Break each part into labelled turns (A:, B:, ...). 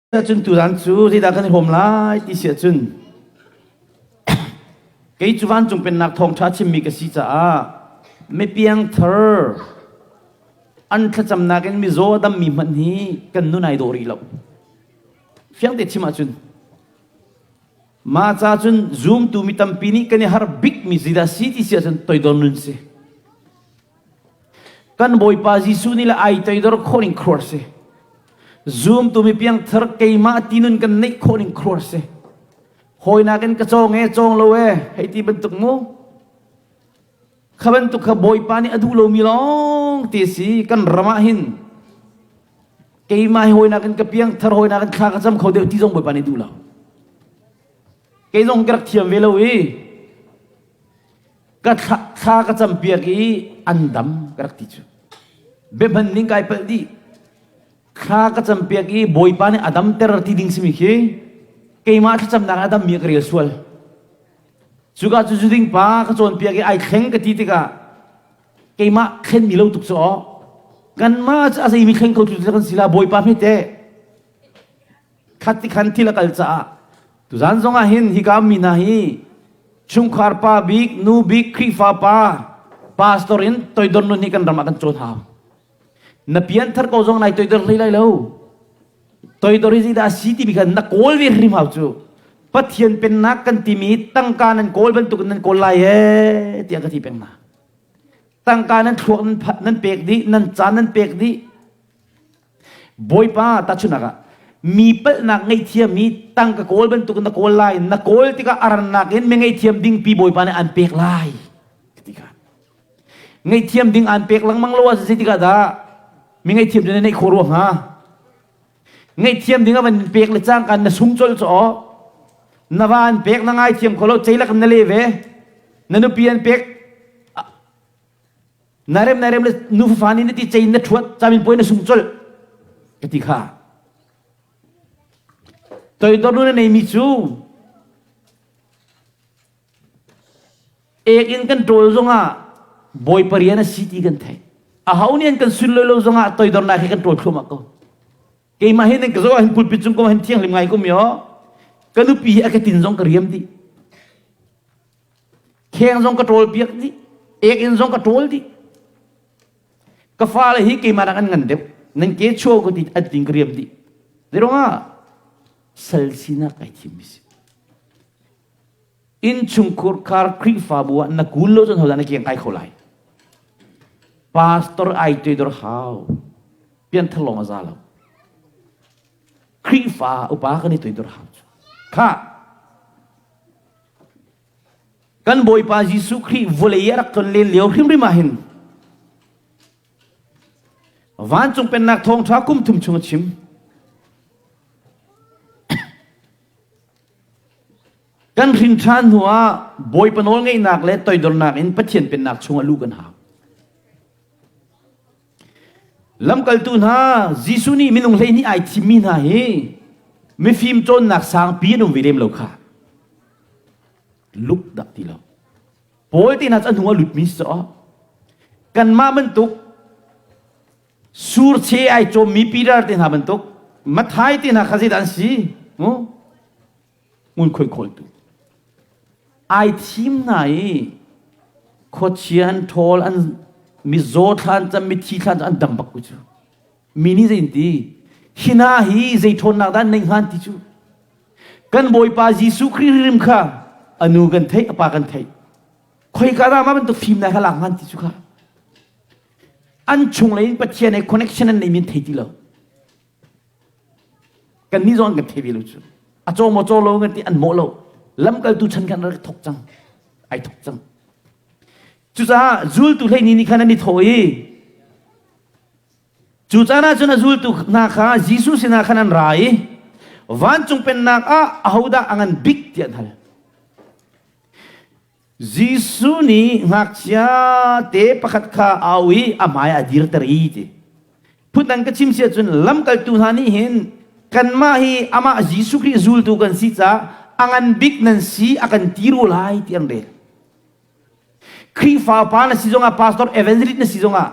A: Ahcun tuzan cu zeidah kan i hrawm lai ti si ahcun kei cu vancung pennak thawngṭha chimmi ka si caah mipiangthar an thlacamnak in mizaw a dammi hmanh hi kan nun ai dawh rih lo. Fiang te chim ahcun mah ca cun zumtu mi tampi nih kan i har bikmi zeidah si ti si ahcun toidor nun si. Kan Bawipa Jesuh nih le ai toidor khawh ning khuar si. Zumtu mi piangthar keimah ti nun kan neih khawh ning khuar si. Hawi nakin ka cawng e cawng lo e hei ti bantuk mu. Kha bantuk kha Bawipa nih a duh lomi lawng ti si kan ram ah hin keimah hi hawi nakin ka piangthar hawi nakin thla ka cam kho deuh ti zong Bawipa nih duh lo. Kei zong ka rak thiam ve lo i ka thla ka campiak i an dam ka rak ti cu biahman ning kai palh dih thla ka campiak i bawipa nih a damter ti ding simi khi keimah thlacamnak a dammi ka rel sual cuka cu zuding pa ka cawnpiak i ai thleng ka ti tikah keimah thlenmi lo tuk cu aw kanmah cu a zeimi thleng kho tu kan si la bawipa hmete khat ti khan thil a kal caah tuzan zong ah hin hika mi hna hi chungkhar pa bik nu bik Khrihfa pa pastor in toidor nun hi kan ram ah kan cawn hau na pian thar ko zong nai toidor hlei lai lo toidor hi zeidah si timi khan na kawl ve hrim hau cu Pathian pennak kan timi tangka nan kawl bantuk nan kawl lai e tiah ka ti peng na tangka nan thluak nan pek dih nan caan nan pek dih Bawipa tahchunhnak ah mi palhnak ngaihthiam mi tangka kawl bantuk na kawl lai na kawl tikah a rannak in mi ngaihthiam ding pi Bawipa nih an pek lai tikah ngaihthiam ding an pek lengmang lo ah zeitikah dah mi ngaihthiam cu na neih khawh rua hnga ngaihthiam ding a van pek le cangka na sung colh caw na va an pek na ngaithiam kho lo ceilak na le ve na nupi an pek Na rem na rem le nufafa nih na ti cein na ṭhuat camin puai na sung colh ka ti kha. Toidor nu na neimi cu ek in kan ṭawl zongah bawipa rian a si ti kan theih. Aho nih an kan sunlawi lo zongah toidornak he kan ṭawl thluahmah ko. Keimah hi nan ka zoh ah hin pulpit cung ko hin thianghlim ngai ko mi aw. Ka nupi hi a ka tin zong ka riam dih. Kheng zong ka ṭawl piak dih. Ek in zong ka ṭawl dih. Ka fale hi keimah nak an ngan deuh. Nan ke chuo ko ti an ting ka riam dih. Zeiruangah sal sinak ai thim mi si. Innchungkhur khar Khrihfabu ah na kul lo cun hodah na kiang kai kho lai. Pastor ai toidor hau. Pianthar lawng a za lo. Khrihfa upa kan i toidor hau cu. Kha Kan Bawipa Jesuh Khrih vawlei a rak tlon len lio hrimhrim ah hin vancung pennak thawngṭha kum thum chung a chim. Kan hrin ṭhan hnuah Bawipa nawlngeihnak le toidornak in Pathian pennak chungah luh kan hau. Lamkaltu hna Jesuh nih minung 12 ai thimmi hna hi mifim cawnnak sangpi an um ve lem lo kha. Luk dak ti lo. Paul te hna cu a hnu a lutmi si caw. Kanmah bantuk surche ai cawmmi Peter te hna bantuk Mathai te hna kha zeidah an si? Ngunkhuai khawltu. Ai thim hna i khuachia an ṭhawl an mizaw thla an cam mithi thla an dam bak cu mi nih zei ti hi hna hi zei ṭhawnnak dah an neih hnga ti cu kan Bawipa Jesuh Khrih hrim kha a nu kan theih a pa kan theih khoika dah mah bantuk fimnak kha lak hnga ti cu kha an chung lei in Pathian he connection an neih mi an thei ti lo Kannih zong an kan thei ve lo cu. A caw maw caw lo kan ti an mawh lo. Lamkaltu chan khan rak thok cang. Ai thok cang. Cucaah zultu hleini nih khan an i thawh i cu caan ah cun a zultu hna kha Jesuh sinah khan an ra i vancung pennak ah ahodah a ngan bik tiah an hal. Jesuh nih ngakchia te pakhat kha a au i a hmai a dirter i ti. Phundang ka chim si ahcun lamkaltu hna nih hin kanmah hi amah Jesuh Khrih zultu kan si caah a ngan bik nan si a kan ti rua lai ti an rel. Khrihfa pa na si zongah pastor evangelist na si zongah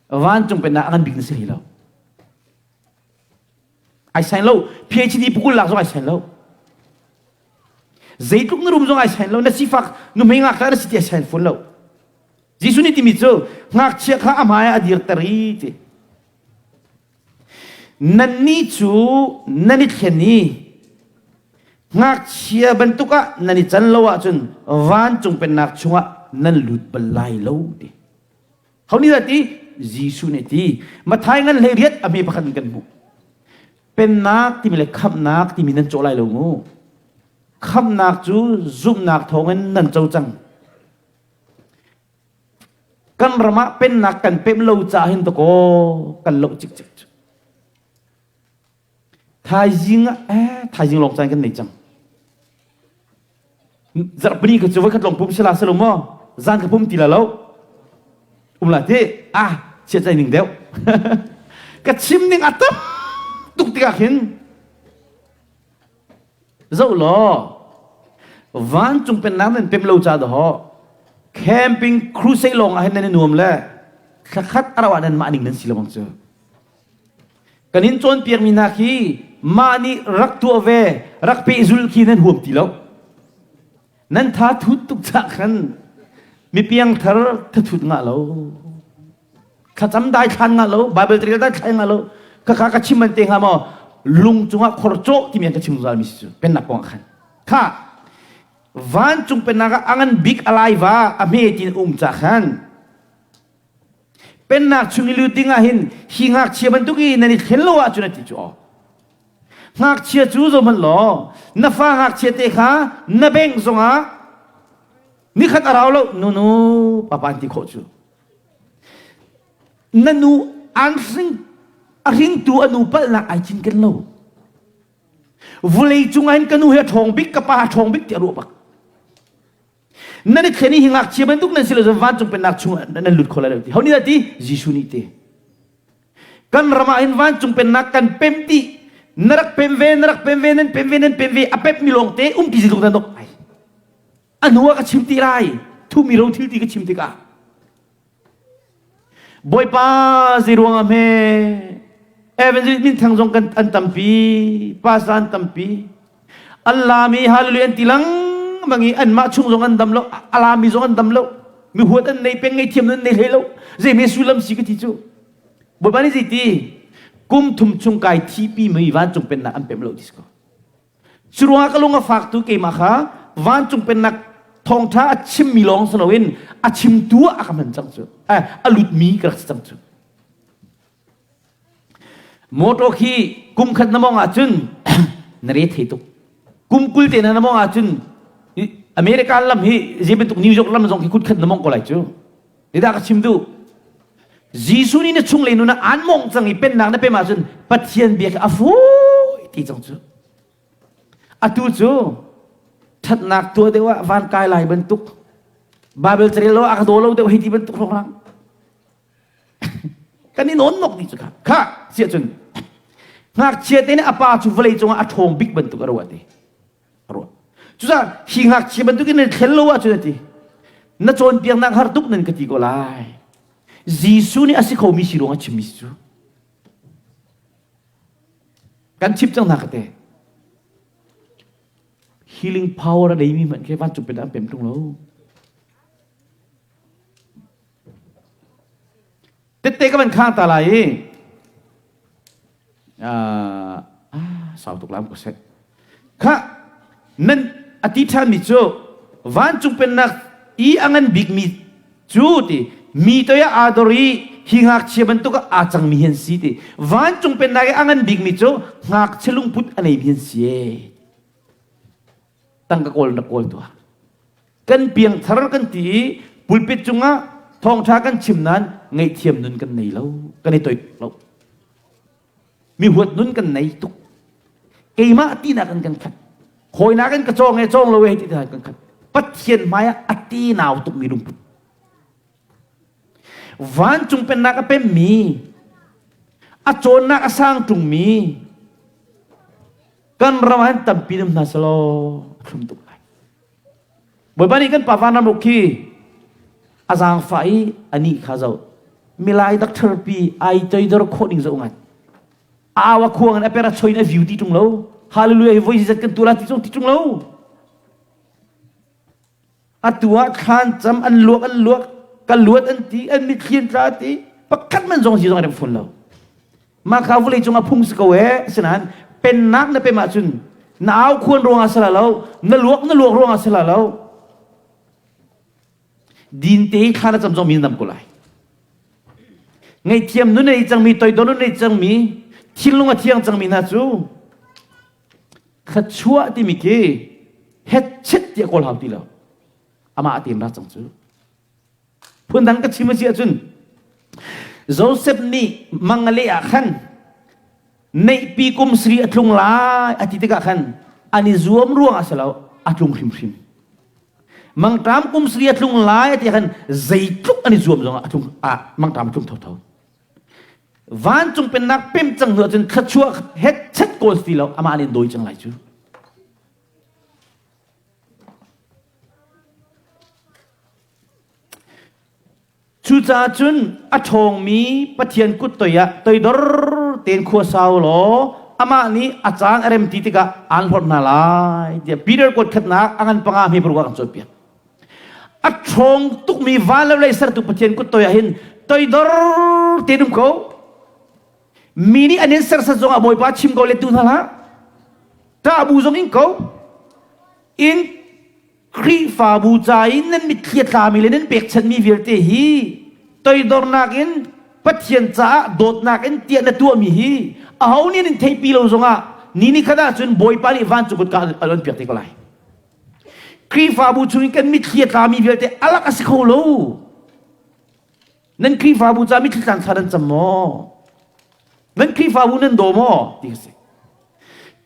A: vancung pennak a ngan bik na si hlei lo. Ai sain lo. PhD pukul lak zong ai sain lo. Zeitluk na rum zong ai sain lo. Na sifak nuhmei ngakṭah na si ti ai sain fawn lo. Jesuh nih timi cu ngakchia kha a hmai ah a dirter i ti. Nannih cu nan i thlen i ngakchia bantuk ah nan i can lo ahcun vancung pennak chungah nan lut bal lai lo ti. Ho nih dah ti? Jesuh nih ti. Matthai ngan hlei riat a hme pakhat in kan hmuh. Pennak timi le khamhnak timi nan cawh lai lo mu. Khamhnak cu zumhnak thawngin nan co cang. Kan ram ah pennak kan pem lo caah hin dakaw kan loh cikcek cu. Thaizing ah eh thaizing lawng caan kan nei cang. Zarhpini ka cu voikhat lawng pum sila selo maw zan ka pum ti la lo. Um la ti ah chia cai ning deuh. Ka chim ning a tam tuk tikah khin Zoh law, vancung pennak nan pem lo ca dahawh camping crusade lawng ah hin nan i nuam le thlakhat a rauh ah nan mah ning nan si lo bang cu. Kan in cawnpiakmi hna khi mah nih rak tuah ve, rak pehzul khi nan huam ti lo. Nan tha thut tuk cah khan mi piangthar thathut ngah lo. Thlacam dai thlan ngah lo, Bible rel dai thlai ngah lo. Ka ka ka chim man te hnga maw lung cungah khor cawh timi an ka chim zungzal mi si cu pennak kong ah khan. Kha vancung pennak ah a ngan bik a lai va a hme tin um ca khan pennak chung i lut ding ah hin hi ngakchia bantuk i nan i thlen lo ahcun a ti cu aw Ngakchia cu zo hmanh law na fa ngakchia te kha na bengh zongah nikhat a rau lo nunu papa an ti khawh cu. Na nu an hring a hringtu a nu palhnak ai cinken lo. Vulei cungah hin ka nu hi a ṭhawng bik ka pa a ṭhawng bik ti a ruah bak. Nan i thlen i hi ngakchia bantuk nan si lo cun vancung pennak chung nan lut kho lai lo ti. Ho nih dah ti? Jesuh nih ti. Kan ram ah hin vancung pennak kan pem ti. Na rak pem ve, na rak pem ve, nan pem ve, nan pem ve, a pep mi lawng te umpi zi nan dok ai. A hnu ah ka chim ti lai. Thumi ro thil ti ka chim tikah. Bawipa zeiruang ah hme Evangelist minthang zong kan an tampi, pastor an tampi. Allah mi hallelujah an ti lengmang i anmah chung zong an dam lo, ala mi zong an dam lo. Mi huat an nei peng ngei thiam an nei hlei lo. Zei me sullam si ka ti cu. Bawipa nih zei ti? Kum thum chung kai thipi mi vancung pennak an pem lo ti si ko. Curuangah ka lung a fak tu keimah kha vancung pennak thawngṭha a chimmi lawng si loin a chimtu ah a ka hman cang cu. Eh, a lutmi ka rak si cang cu. Motor khi kum khat na mong ahcun na re thei tuk. Kum 20 te na mong ahcun America lam hi zei bantuk New York lam zong khi kut khat na mong ko lai cu. Dah ka chim duh. Jesuh nih na chung le nun ah aan mawngh cang i pennak na pem ahcun Pathian bia khi a fawi ti cang cu. Atu cu ṭhatnak tuah deuh ah van kai lai bantuk Bible carel lo a ka daw lo deuh hei ti bantuk hrawng kan i nawn nok ni cu kha kha siah cun ngakchia te nih a pa cu vawlei cungah a ṭhawng bik bantuk a ruah ti a ruah cucaah hi ngakchia bantukin nan thlen lo ahcun a ti na cawnpiaknak har tuk nan ka ti ko lai Jesuh nih a si khomi si ruang a chimmi si cu kan chim cang hna ka te healing power a neimi hmanh khi vancung pen an pem tung lo tette ka van khang ta lai i ah sau tuk lam ko seh kha nan a ti ṭhanmi cu vancung pennak i a ngan bikmi cu ti mi toi ah aa dor i hi ngakchia bantuk ah aa cangmi hi an si ti vancung pennak i a ngan bikmi cu ngakchia lungput a neimi an si e tangka kawl na kawl tuah kan piangthar kan ti i pulpit cungah thawngṭha kan chim nain ngaihthiam nun kan nei lo kan i toi lo mi huat nun kan nei tuk keimah tinak in kan khat hawinak in ka cawng e cawng lo e ti kan khat pathian hmai ah a ti nau tuk mi lungput vancung pennak a pemmi a cawnnak a sang ṭungmi kan ram ah hin tampi um hna selaw a thlum tuk lai Bawipa nih kan pa van ram khi a zaangfah i anih kha zoh milai doctor pi ai toidor khawh ding zoh ngat. Au a khuang in a per a choi in a view ti ṭung lo. Hallelujah hi voi zat kan tu la ti ṭung ti ṭung lo. Atu ah thlan cam an luak an luak ka luat an ti an mitthli an tla ti pakhat man zong si zong an fun lo. Mah kha vawlei cung ah phung si ko ee asinain pennak na pem ahcun na au khuan ruangah si la lo na luak na luak ruangah si la lo din te thla na cam zong mi na dam ko lai. Ngaihthiam nun nei cangmi toidor nun nei cangmi thinlung a thiang cangmi hna cu thluachuah timi khi hetchet tiah kawl hau ti lo amah a tem ra cang cu phundang ka chim a si ahcun Joseph nih mangale ah khan neihpi kum sri a tlung lai a ti tikah khan an i zuam ruang ah si lo a tlung hrimhrim mangṭam kum sri a tlung lai a ti khan zeitluk an i zuam zongah a tlung ah mangṭam a tlung thotho vancung pennak pem cang hnu ahcun thluachuah hetchet kawl ti lo amah nih dawi cang lai cu Cucaah cun a ṭhawngmi Pathian kut toiah toidor tein khua sau law amah nih a caan a rem ti tikah aan hlorh hna lai tiah Peter kuat khatnak a ngan panga hme paruk ah kan cawnpiak. A ṭhawng tukmi van le vawlei sertu Pathian kut toiah hin toidor tein um ko. Mi nih an in serhsat zongah Bawipa chim ko le tu hna hlah. Ṭah bu zong in ko. In Khrihfabu ca in nan mitthli a tlami le nan pekchanhmi vialte hi toidornak in Pathian caah dawtnak in tiah na tuahmi hi aho nih an in theihpi lo zongah ni ni khat ahcun Bawipa nih vancung kutka a on piak te ko lai. Khrihfabu chung in kan mitthli a tlami vialte alak a si kho lo. Nan Khrihfabu ca mitthli tlang thla nan cam maw? Nan Khrihfabu nan daw maw? Ti a si.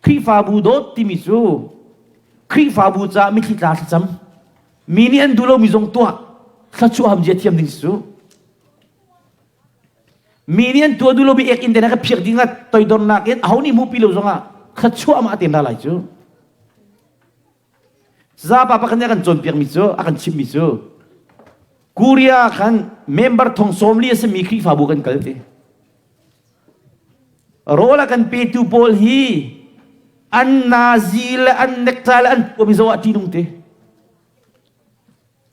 A: Khrihfabu dawt timi cu Khrihfabu caah mitthli tla thlacam mi nih an duh lomi zong tuah thluachuah ham zia thiam ding si cu mi nih an tuah duh lomi ek in te na ka phiak ding ah toidornak in aho nih hmuhpi lo zongah thluachuah mah te lai cu Zapa pakhat nih a kan cawnpiakmi cu a kan chimmi cu Korea khan member thong 40 a simi Khrihfabu kan kal ti Rawl a kan petu pawl hi an nazi le an nektai le an tuahmi zoh ah ṭihnung te.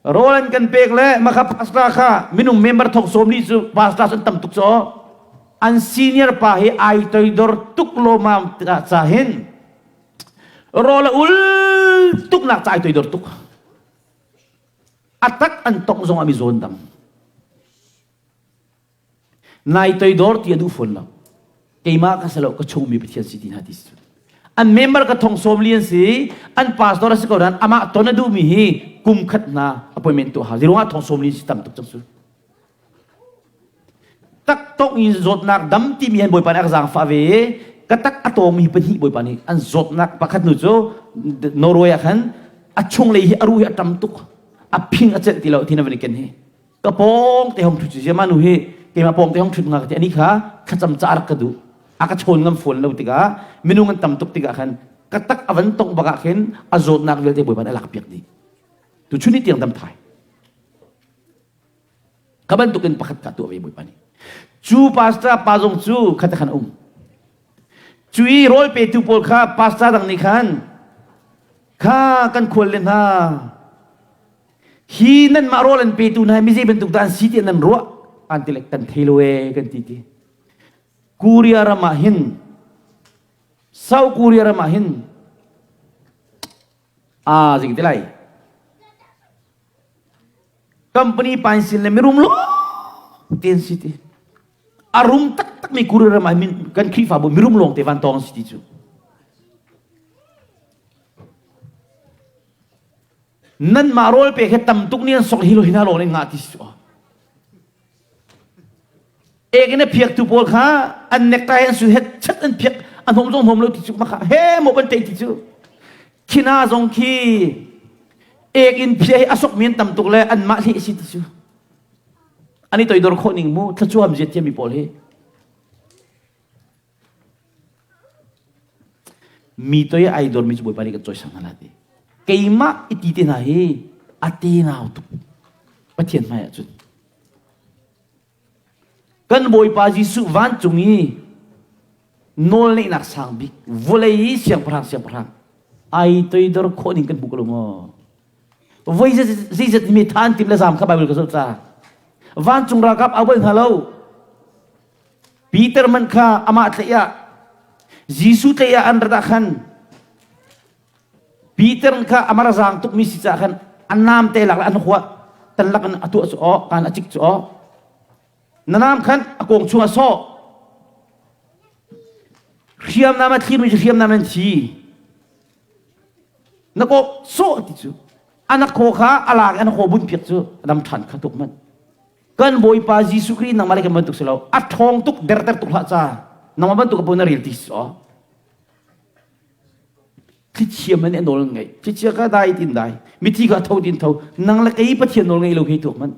A: Rawl an kan pek le maka pastor kha minung member thong 40 cu pastor an tam tuk caw. An senior pa hi ai toidor tuk lawmam ca hin rawl a ul tuk nak ca ai toidor tuk. A tak an tong zong ah mi zawn dam. Nai toidor ti a duh fawn lo. Keimah ka si lo, ka chungmi Pathian si ti hna ti si. An member ka thong sawm li an si, an pastor a si ko nain amah ton a duhmi hi kum khat hna appointment tuah hau. Ziruangah thong sawm li si tam tuk cang su. Tak tong in zawtnak dam timi han Bawipa nih a ka zaangfah ve i ka tak a tawngmi pahnih Bawipa nih an zawtnak pakhat nu cu Norway ah khan a chunglei hi a ruh hi a tam tuk a phing a celh ti lo ti na van i ken hi ka pawng te hong ṭhut si mah nu hi keimah pawng te hong ṭhut nga ka ti ani kha thlacam ca rak ka duh a ka chawn ngam fawn lo tikah minung an tam tuk tikah khan ka tak a van tongh bak ah khin a zawtnak vialte Bawipa nih a lak piak dih tu chun ni tiang dam thai ka bantukin pakhat ka tuah ve Bawipa nih cu pastor pa zong cu khata khan um cu i rawl petu pawl kha pastor dang nih khan kha kan khual le hna Hi nanmah rawl an petu hna mi zei bantuk dah an si tiah nan ruah? An ti le kan thei lo ee kan ti ti. Korea ram ah hin South Korea ram ah hin aa zing ti lai. Company painsin le mirum lo te an si ti. A rum taktak mi Korea ram ah hin kan Khrihfabu mirum lawng te van tawng si ti cu. Nanmah rawl pek hi tam tuk nih an sok hi lo hi hna lawng nih ngah ti si cu. Ek in a phiaktu pawl kha an necktie an su het chat an phiak an hom zong hom lo ti cu maka he mo ban tei ti cu. Khina zong khi ek in phia hi a sok mi an tam tuk le an mah hleh si ti cu. Ani toidor khawh ning mu thlachuam ziat thiam mi pawl hi. Mi toi ai dormi cu Bawipa nih kan cawisang hna lai ti. Keimah i ti te hna hi a tenau tuk. Pathian hmai ah cun. Kan Bawipa Jesuh vancung i Nawlneihnak sang bik vawlei i siangpahrang siangpahrang ai toidor khawh ning kan hmu ko lo maw? Voi zeizat mi tha an tim le zaam kha Bible ka zoh ca. Vancung ralkap au bal hna lo. Peter man kha amah tlaih ah Jesuh tlaih ah an rat ah khan Peter kha amar zaang tukmi si caah khan a nam te lak le an huah tan lak in a tuah cu aw kan a cik cu aw na nam khan a kong chung ah sawh hriamnam a thlirmi cu hriamnam an thi na kawh sawh ti cu anak khaw kha a lak i an khaw bunh piak cu a dam ṭhan kha tuk man kan bawipa Jesuh Khrih nangmah le kan bantuk si lo a ṭhawng tuk derter tuk hlah ca nangmah bantuk ka na rel ti si aw Thlichia man a nawl ngeih. Thlichia kha dai tin dai. Mithi kha tho tin tho. Nang le kei Pathian nawl ngei lo khi tuak man.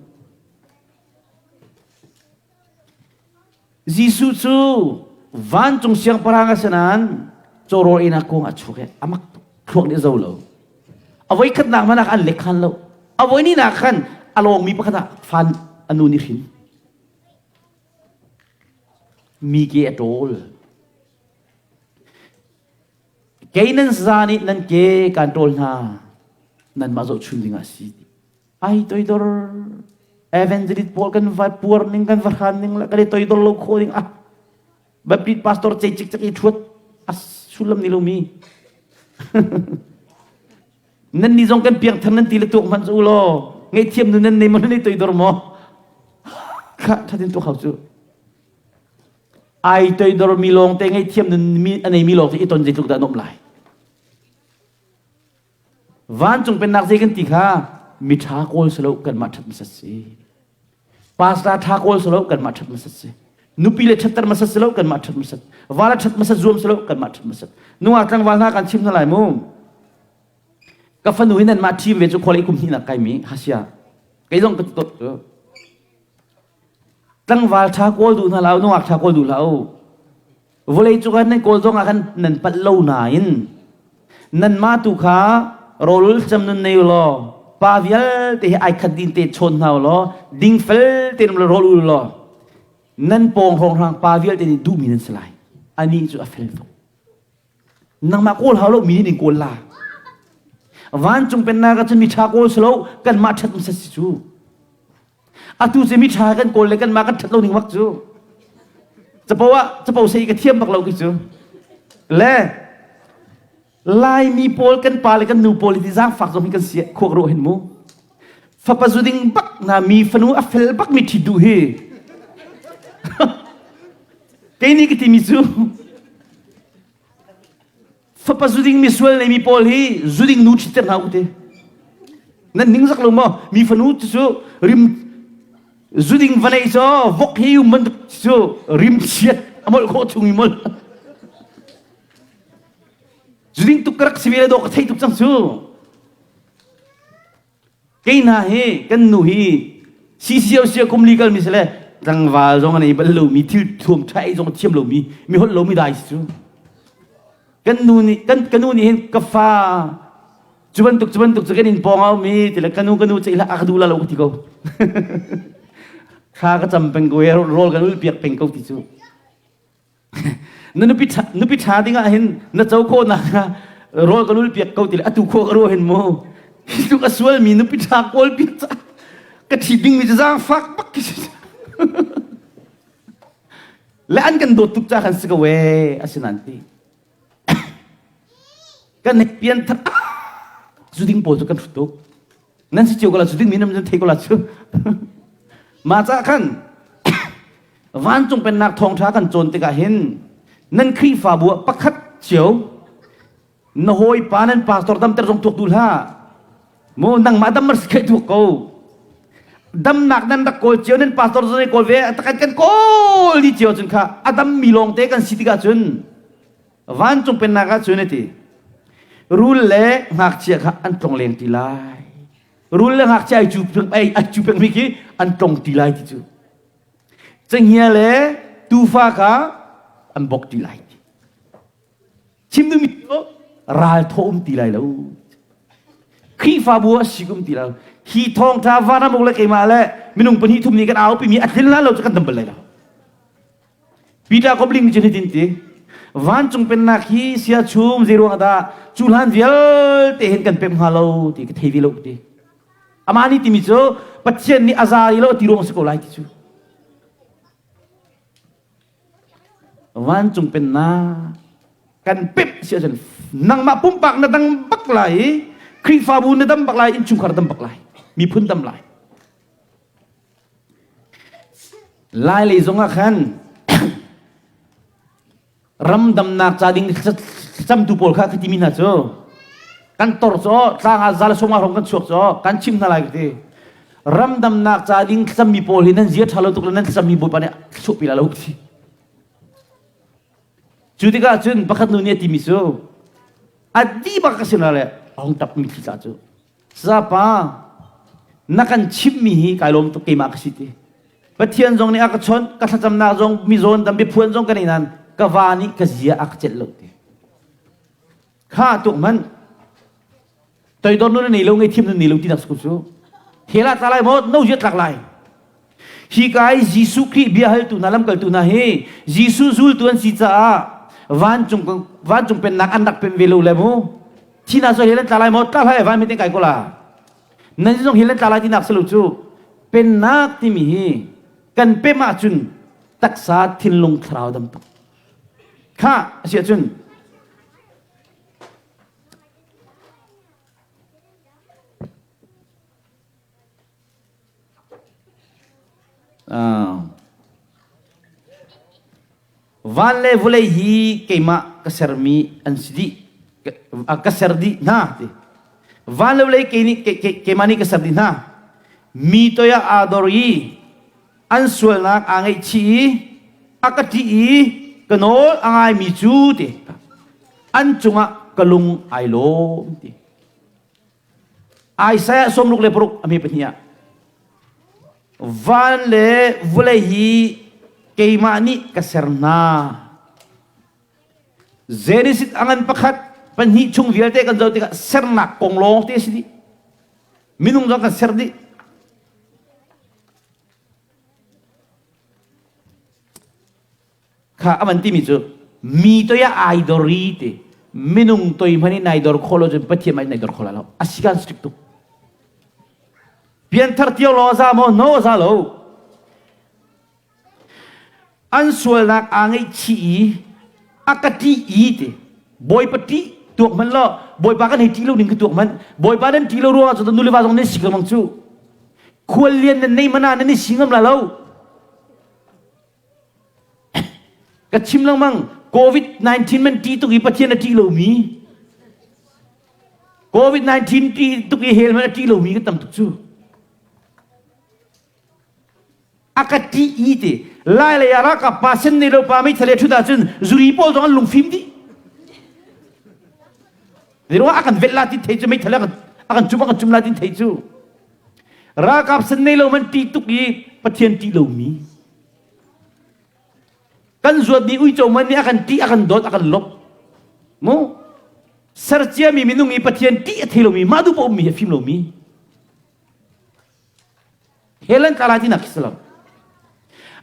A: Jesuh cu vancung siangpahrang a si nain cawrawl einak kong a chuak i a mak tuk. Thluak nih a zo lo. A voi khatnak hmanh ah an lek khan lo. A voi ninak khan a lawngmi pakhat ah fan a nu nih hrin. Mi ke a ṭawl. Kei nan za nih nan ke kaan ṭawl hna, nanmah zohchun dingah a si. Ai toidor evangelist pawl kan va puar ning kan va hran ning le kan i toidor lo khawh ding ah Baptist pastor cei cikcek i ṭhuat a sullam ni lomi. Nan ni zong kan piangthar nan ti le tuak hmanh u law ngaihthiam nu nan nei maw nan i toidor maw? Kha thatin tuak hau cu. Ai toidormi lawngte ngaihthiam nun mi a neimi lawngte i ton zeitluk dah nuamh lai. Vancung pennak zei kan ti kha miṭha kawl si lo kanmah ṭhat hmasat si. Pastor ṭha kawl si lo kanmah ṭhat hmasat si. Nupi le ṭhatter hmasat si lo kanmah ṭhat hmasat. Va le ṭhat hmasat zuam si lo kanmah ṭhat hmasat. Nungak tlangval hna kan chim hna lai mu. Ka fanu hi nanmah ṭhim ve cu khual i kum hnihnak kaimi hasia. Kei zong ka ti tot cu. Tlangval ṭha kawl duh hna hlah u, nungak ṭha kawl duh hlah u. Vawlei cung ah nan kawl zong ah khan nan palh lo nain nanmah tu kha rawlul cam nun nei u law pa vialte hi ai khat din te chawn hna u law dingfel te um rawl ul law nan pawng hrawnghrang pa vialte nih duhmi nan si lai. Anih cu a fel tuk. Nangmah kawl hau lo mi nih kawl la. Vancung pennak ah cun mi ṭha kawl si lo kanmah ṭhat hmasa si cu. Atu cu mi ṭha kan kawl le kanmah kan ṭhat lo ning bak cu. Capo ah capo sei ka thiam bak lo khi cu. Le Laimi pawl kan pa le kan nu pawl hi zaangfak zong hi kan si khuak rawh hin mu. Fapa zu ding bak na mi fanu a fel bak mi ṭhit duh hi. Kei nih ka timi cu fapa zuding misual neimi pawl hi zuding nu ṭhitter hna u ti. Nan ning zak lo maw? Mi fanu cu rim zuding va nei cu vok hi um bantuk cu rim chiat a molh khawh chung i molh. Zuding tuk ka rak si ve le dawh ka thei tuk cang cu. Kei hna hi kan nu hi sisio sia kum li kalmi si le tlangval zong an ei bal lomi thil thuam ṭha ei zong a thiam lomi mi holh lomi dai si cu. Kan nu nih kan ka nu nih hin ka fa cu bantuk cu bantuk cu kan in pawng au mi ti le ka nu ka nu ceih hlah a ka duh la lo ka ti ko. Thla ka cam peng ko i rawl kan ul piak peng ko ti cu. Na nupi ṭha, nupi ṭha ding ah hin na co khawhnak kha rawl ka lul piak ko ti le atu khua ka ruah hin mu hi tluk a sualmi nupi ṭha kawl piak ca ka ṭhi dingmi cu zaangfak bak khi si le an kan dawt tuk ca khan si ko ee asinain ti kan pian thar zu ding pawl cu kan hrut tuk nan si cio ko la cu ding mi nan thei ko la cu mah ca khan vancung pennak thawngṭha kan cawn tikah hin nan Khrihfabu ah pakhat cio na hawipa nan pastor damter zong tuak duh hlah mu nangmah dam mar si khe tuak ko damnak nan rak kawl cio nan pastor zong kawl ve kan kan kawl di cio cun kha a dam mi lawng te kan si tikah cun Vancung pennak ah cun a ti. Rul le ngakchia kha an tlong leng ti lai. Rul le ngakchia ai cu ai ai cu pengmi khi an tlong ti lai ti cu. Cenghngia le tuufa kha an bok ti lai. Chim duhmi cu ral thawh um ti lai lo. Khrihfabu ah sik um ti lo. Hi thawngṭha vanamuk le keimah le minung pahnih thum nih kan aupimi a tlin la lo cu kan dam bal lai lo. Peter Kobling cu hitin ti. Vancung pennak hi sia chum zeiruang dah cu hlan vialte hin kan pem hnga lo ti ka thei ve lo ti. Amah nih timi cu Pathian nih a za lo ti ruang si ko lai ti cu. Vancung pennak kan pemh si ahcun nangmah pumpak na dang bak lai i Khrihfabu na dam bak lai, innchungkhar dam bak lai, miphun dam lai. Lai lei zong ah khan ram damnak ca ding thlacamtu pawl kha ka timi hna cu kan tor caw tlang ah zal sung ah hong kan chuak caw kan chim hna lai ka ti ram damnak ca ding thlacammi pawl hi nan zia ṭha lo tuk le nan thlacammi bawipa nih chuahpi lai lo ka ti cu tikah cun pakhat nu nih a timi cu a di bak ka sin le a hung tap mi thli tla cu Sapa, na kan chimhmi hi kai lawm tuk keimah ka si ti. Pathian zong nih a ka chawnh, ka thlacamnak zong mizawn dam biaphuan zong ka nei nain ka va nih ka zia a ka celh lo ti. Kha tuk man toidor nun nei lo ngei thiam nun nei lo ti nak sku cu. Hela tla lai maw no zia tlak lai. Hi kai Jesuh Khrih bia haltu hna lamkaltu hna hi Jesuh zultu an si caah vancung vancung pennak an rak pen ve lo le mu. Thina cu hel an tla lai maw? Tla hlah van mi kai ko la. Nan zong hel an tla lai tinak si lo cu. Pennak timi hi kan pem ahcun taksa thinlung thlarau dam tuk. Kha a si ahcun Van le vawlei hi keimah ka sermi an si dih. Ka ser dih hna ti. Van le vawlei kei nih keimah nih ka ser dih hna. Mi toi ah aa dor i an sualnak aa ngaihchih i a ka ṭih i ka nawl a ngaimi cu ti. An cungah ka lung ai lawm ti. Isaiah 66 a hme pahnih ah van le vawlei hi keimah nih ka ser hna. Genesis a ngan pakhat pahnih chung vialte kan zoh tikah sernak kong lawng te a si dih. Minung zong kan ser dih. Kha a van timi cu mi toi ah ai dor i ti minung toi hmanh in nai dor khawh lo cun Pathian mah in nai dor kho lai lo. A si kan strict tuk. Pianthar tio law za maw no za lo. An sualnak aa ngaihchih i a ka ṭih i ti Bawipa ṭih tuak hmanh law Bawipa kan hei ṭih lo ning ka tuak hmanh Bawipa nan ṭih lo ruangah cun nu le va zong nan si lengmang cu khual lian nan nei mana nan i si ngam la lo Ka chim lengmang COVID-19 man ṭih tuk i Pathian a ṭih lomi COVID-19 ṭih tuk i hell man a ṭih lomi kan tam tuk cu. A ka ṭih i ti lai lei ah ralkap pa sen nei lo pa meithal he ṭhut ahcun zuri pawl zong an lungfim dih. Zeiruang a kan velh la ti thei cu meithal a kan cum a kan cum la ti thei cu. Ralkap sen nei lo man ṭih tuk i Pathian ṭih lomi. Kan zuatmi uico man nih a kan ṭih, a kan dawt, a kan lawmh. Mu? Serciami minung i Pathian ṭih a thei lomi, mah duh ummi a fim lomi. Hell an tla lai tinak khi si lo.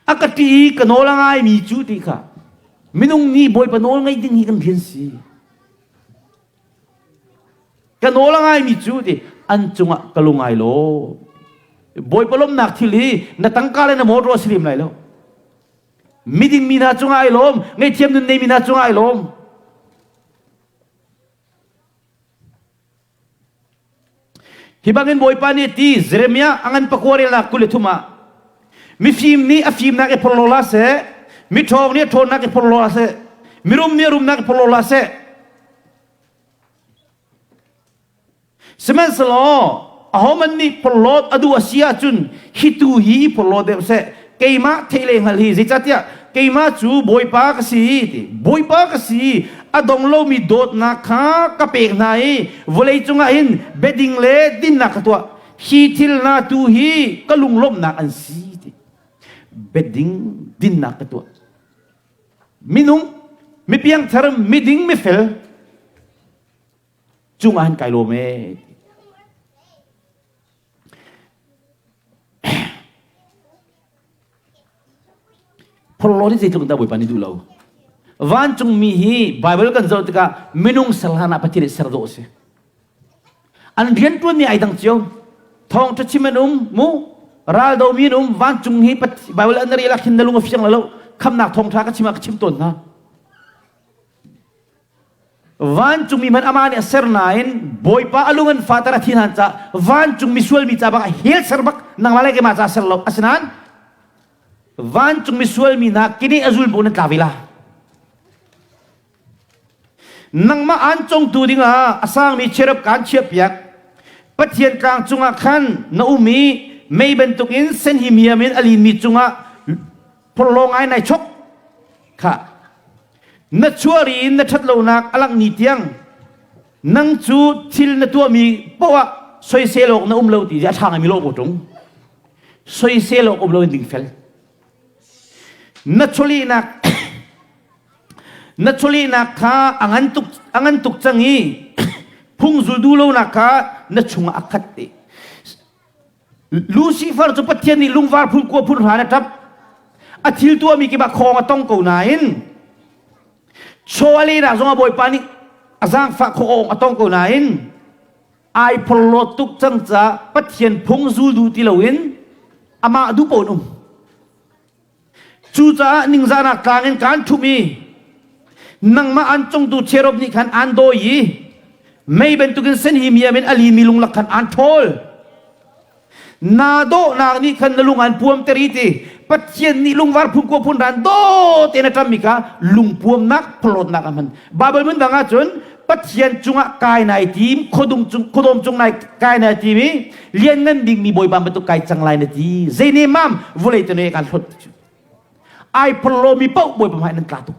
A: A ka ṭih i ka nawl a ngaimi cu ti kha minung nih Bawipa nawl ngaih ding hi kan rian si. Ka nawl a ngaimi cu ti an cungah ka lung ai lawm. Bawipa lawmhnak thil hi na tangka le na motor a si lem lai lo. Miding mi hna cungah ai lawm, ngaihthiam nun neimi hna cungah ai lawm. Hi bangin Bawipa nih a ti, Jeremiah a ngan pakua relnak 23 ah, mifim nih a fimnak i phorhlaw hlah seh, miṭhawng nih a ṭhawnnak i phorhlaw hlah seh, mirum nih a rumnak i phorhlaw hlah seh. Sihmanhsehlaw ahohmanh nih phorhlawt a duh a si ahcun hi tu hi i phorhlaw deuh seh. Keimah theih le hngalh hi zeicahtiah keimah cu Bawipa ka si ti. Bawipa ka si a dong lomi dawtnak kha ka pek hna i vawlei cungah hin biading le dinnak ka tuah. Hi thil hna tu hi ka lunglawmhnak an si ti. Biading dinnak ka tuah. Minung, mipiangthar, miding, mifel cungah hin kai lawm ee. Phorhlaw nih zeitluk in dah Bawipa nih duh lo. Vancungmi hi Bible kan zoh tikah minung ser hlan ah Pathian nih ser dawh a si. An rianṭuanmi ai dang cio. Thawngṭha chim an um mu raldo mi an um vancung hi Bible an rel ah khin na lung a fiang lo khamnak thawngṭha ka chim ah ka chim tawn hna. Vancungmi hmanh amah nih a ser nain Bawipa a lung an fater a thi hnan ca vancungmi sualmi ca bak ah hell ser bak nangmah le keimah ca ser lo asinain vancungmi sualmi hna kini a zul bu nan tla ve la nangmah an congtu dingah a sangmi cherub kaan chiahpiak Pathian tlang cungah khan na um i mei bantukin senhimiam in a linmi cungah phorhlaw ngai nai chok kha Na chuahri in na ṭhatlonak a langh ni tiang nang cu thil na tuahmi poah soisel awk na um lo ti a ṭha ngaimi lawh ko ṭung. Soisel awk um lo in dingfel. Na chawlehnak na chawlehnak kha a ngan tuk a ngan tuk cang i phung zul duh lonak kha na chungah a khat te. Lucifer cu Pathian nih lungvar phun kua phun hran a ṭap. A thil tuahmi kip ah khawng a tong ko nain chaw a lehnak zongah Bawipa nih a zaangfah khawh a tong ko nain ai phorhlawt tuk cang caah Pathian phung zul duh ti loin amah duh paoh in um. Cucaah ningzahnak tlang in kaan ṭhumh i nangmah an cungtu cherub nih khan aan dawi i mei bantukin senhimiam in a limi lunglak khan aan ṭhawl. Naa dawhnak nih khan na lung aan puamter i ti Pathian nih lungvar phun kua phun ran daw tein a ṭammi kha lungpuamnak phorhlawtnak a hman. Baibal hmun dang ahcun Pathian cungah kai nai tim, khuadung cung, khuadawm cung nai kai nai tim i lianngan bikmi bawipa bantuk kai cang lai na ti. Zei ne mam vulei te ne kan hlot cu. Ai phorlomi paoh bawipa hmai nan tla tuk.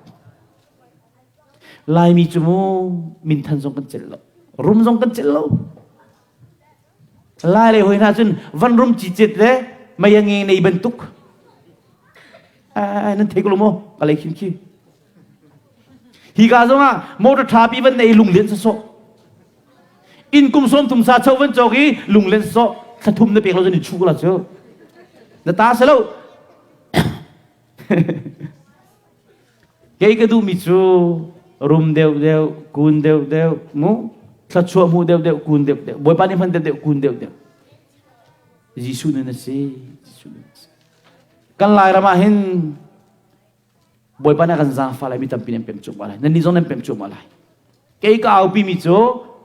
A: Laimi cu mu minthan zong kan celh lo. Rum zong kan celh lo. Lai le hoi hna cun van rum cicet le mei a nge nei bantuk. Ai nan thei ko lo maw? Ka lei khin khi. Hika zongah motor ṭhapi van nei lunglen sawsawh. Inn kum sawm thum sa cho van cawk i lunglen sawsawh thla thum na pek lo cun in chuh la cu. Na ta si lo. Kei ka duhmi cu rum deuh deuh, kun deuh deuh, mu thluachuah hmuh deuh deuh, kun deuh deuh. Bawipa nih hman deuh deuh, kun deuh deuh. Jesuh nun a si. Jesuh nun a si. Kan Lairam ah hin Bawipa nih a kan zaangfah lai mi tampi nan pem cuahmah lai. Nannih zong nan pem cuahmah lai. Kei ka aupi mi cu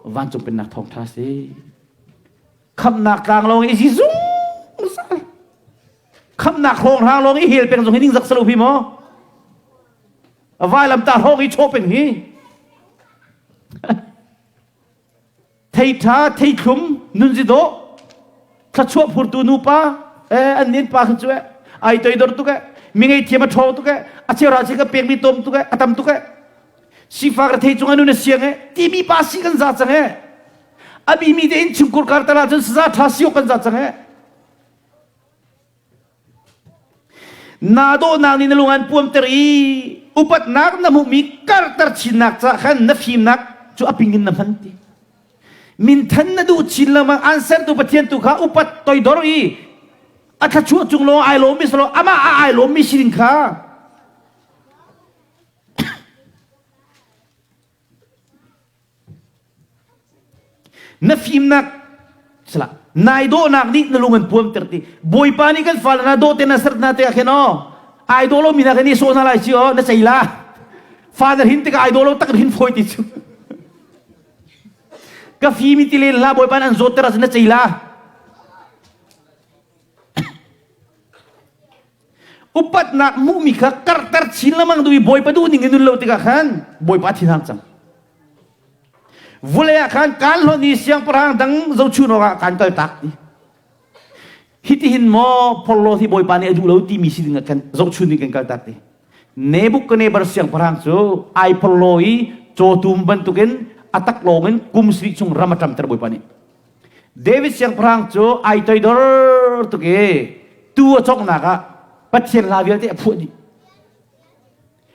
A: vancung pennak thawngṭha si. Khamhnak tlang lawng i zungzal. Khamhnak hrawnghrang lawng i hel peng zong hi ningzak salo hi maw? Vailamtah hrawng i chaw peng hi. Theiṭha, theithlum, nunzidawh, thluachuah phurtu nupa, eh, an nin pa kha cu eh, ai toidor tuk eh, mi ngei thiam a ṭhawng tuk eh, a cheu ra ka pekmi tom tuk eh, a tam tuk eh, sifak rethei cung anu na siang eh, timi pa si kan za cang eh, a bimi te in chungkur kar tala cun saza ṭha si kan za cang eh. Naa dawhnak nih na lung an puamter i upatnak na hmuhmi karhter chinnak caah khan na fimnak cu a ping in na hman ti. Minthan na duh chin lengmang an sertu Pathian tu kha upat toidor i a thluachuah cung lawng ai lawmmi si lo amah a ai lawmmi si ding kha Na fimnak salah nai dawhnak nih na lung an puamter ti Bawipa nih kan fale na dawh te na ser hna te ah khin aw ai daw lo mi hna kha nih sawh hna lai ci aw na cei la fa na hin tikah ai daw lo tak hin fawi ti cu ka fim ti len hlah Bawipa nih an zawtter ahcun na cei la upatnak hmuhmi kha karhter chin lengmang duh i Bawipa duh ning in nun lo tikah khan Bawipa thin hang cang vulei ah khan kaan hlonh i siangpahrang dang zohchun awkah kaan kaltak ti hitihin maw phorhlaw hi Bawipa nih a duh lo timi si ding ah khan zohchun ding kan kaltak ti Nebuchadnezzar siangpahrang cu ai phorhlaw i cawtum bantukin a taklawng in kum sarih chung ram a ṭamter Bawipa nih David siangpahrang cu ai toidor tuk i tuu a cawknak ah Pathian hla vialte a phuah dih.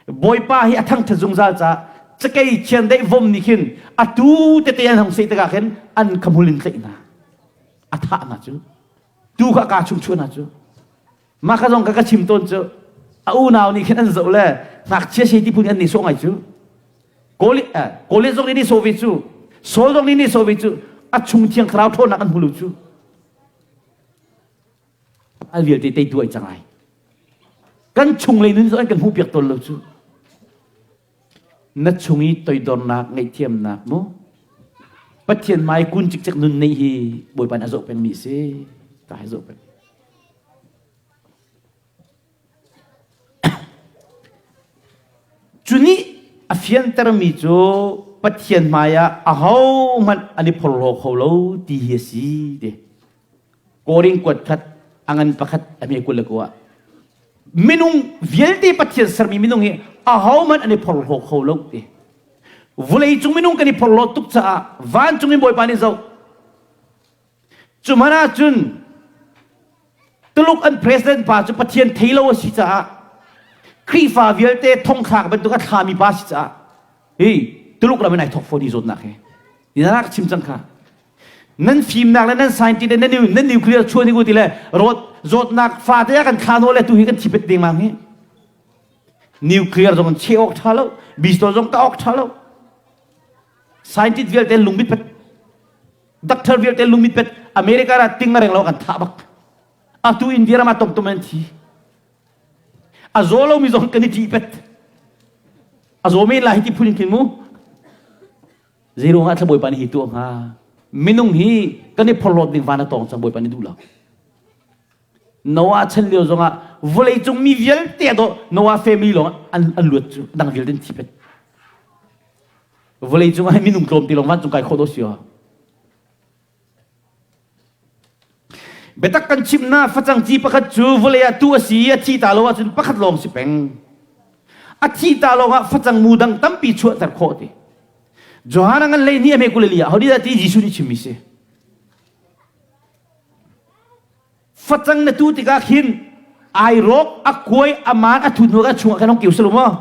A: Bawipa hi a thangṭhat zungzal caah cakei chiandeih vom nih khin a tuu tete an hung seh tikah khin an khamhul in tlaih hna. A thah hna cu. Tuu kha kaa chung chuah hna cu. Mah kha zong ka ka chim tawn cu. A unau nih khin an zoh le ngakchia sei ti phun an nih sawh ngai cu. Kawle zong nih nih sawh ve cu. Saul zong nih nih sawh ve cu. A chung thiang thlarau ṭhawnnak an hmu lo cu. Al vialte teitu ai cang ai. Kan chunglei nun zong an kan hmuhpiak tawn lo cu. Na chung i toidornak ngaihthiamnak mu Pathian hmai kun cikcek nun neih hi Bawipa nih a zoh pengmi a si. Ka hai zoh peng. Cu nih a fiantermi cu Pathian hmaiah ahohmanh an i phorhlaw kho lo ti hi a si ti. Korin kuat khat a ngan pakhat a hme 29 ah minung vialte Pathian sermi minung hi ahohmanh an i phorhlaw kho lo ti. Vawleicung minung kan i phorhlawt tuk caah vancung in Bawipa nih zoh. Cu hmanh ahcun Tuluk an president pa cu Pathian thei lo a si caah Khrihfa vialte thongthlak bantuk a thlami pa si caah hi Tuluk ram in ai thok fawn hi zawtnak hi. Ni na rak chim cang kha. Nan fimnak le nan scientist le nan, nan nuclear chuan hi ti le rawt zawtnak fate ah kan thla nawl le tu hi kan thi pet dengmang hi. Nuclear zong che awk tha lo, bistol zong ka awk tha lo. Scientist vialte lungmit pet doctor vialte lungmit pet America ra ting reng lo kan thah bak. Atu India ram ah tom tom an thi. A zaw lomi zong kan i ṭih pet. A zaw men lai hi ti phun in khin mu. Zeiruangah thla Bawipa nih hi tuah hnga? Minung hi kan i phorhlawt ding van a tawng cang Bawipa nih duh lo. Noah chan lio zongah vawleicung mi vialte dawh Noah family lawng an, an luat cu dang vialte an thi pet. Vawleicung ah minung tlawm ti lawng vancung kai khawh dawh si Biatak kan chimhna facang ci pakhat cu vawlei ah tu a si i a thi ta lo ahcun pakhat lawng si peng. A thi ta lawngah facang mu dang tampi chuahter khawh ti. Johan a ngan lei ni a hme kuleli ah hodi dah ti Jesuh nih chimmi si. Facang na tu tikah khin ai rawk a kuai a maan a thut hnu a chungah khan hong keu selo maw?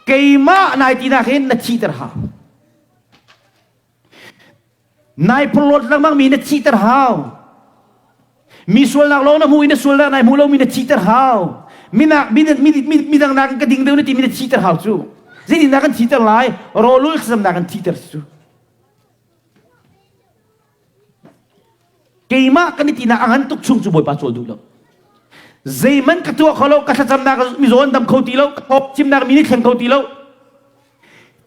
A: Keimah nai ti nak hin na thihter hau. Nai phorhlawt lengmang mi na thihter hau. Mi sualnak lawng na hmuh i na sualnak nai hmuh lomi na thihter hau. Minak midang nakin ka ding deuh na timi na thihter hau cu. Zeitindah kan thihter lai? Rawlul thlacamnak kan thihter si cu. Keimah kan i tinak a ngan tuk chung cu Bawipa cawl duh lo. Zeihmanh ka tuah kho lo, ka thlacamnak mizaw an dam kho ti lo, ka thawk chimnak mi nih thleng kho ti lo.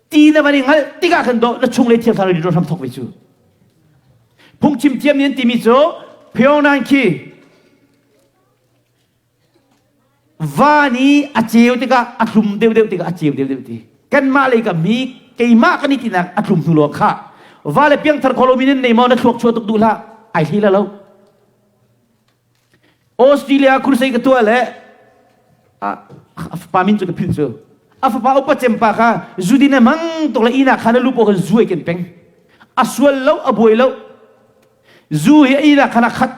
A: Ti na van i hngalh tikah khan dawh na chung le thiang thlarau in hram thok ve cu. Phungchim thiam nih an timi cu Pyongyang khi van i a ceu tikah a tlum deuhdeuh tikah a ceu deuhdeuh ti kanmah lei kam hi keimah kan i tinak a tlum hnu lawng kha va le piangthar kho lomi nan nei maw na thluak chuah tuk duh hlah ai hlei la lo Australia crusade ka tuah le a fapa min cu ka philh cu a fapa upa cem pa kha zudin a hmang tuk le ina khan a lu paw kan zu ai ken peng a sual lo a buai lo zu hi a ina khan a khat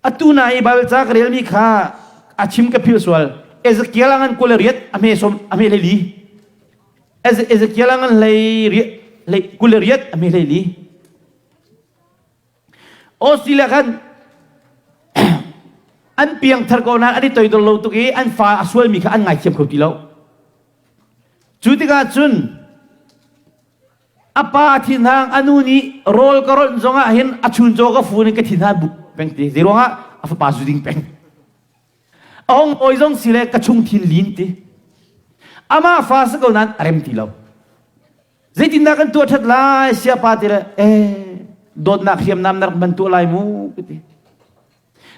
A: Atu na i Baibal ca ka relmi kha a chim ka philh sual. Ezekiel a ngan 28 a hme som a hme hlei li. Ezekiel a ngan hlei riat hlei 28 a hme hlei li. Australia khan an piangthar ko nain an i toidor lo tuk i an fa a sualmi kha an ngaithiam kho ti lo. Cu tikah cun A pa a thinhang a nu nih rawl ka ronh zongah hin a chuncaw ka fun in ka thinhan buk peng ti. Zei ruangah a fapa zu ding peng. A hong awi zong si le ka chung thin lin ti. Amah fa si ko nain a rem ti lo. Zeitindah kan tuah ṭhat lai siapa ti le eh dawtnak hriamnam na rak hman tuah lai mu ka ti.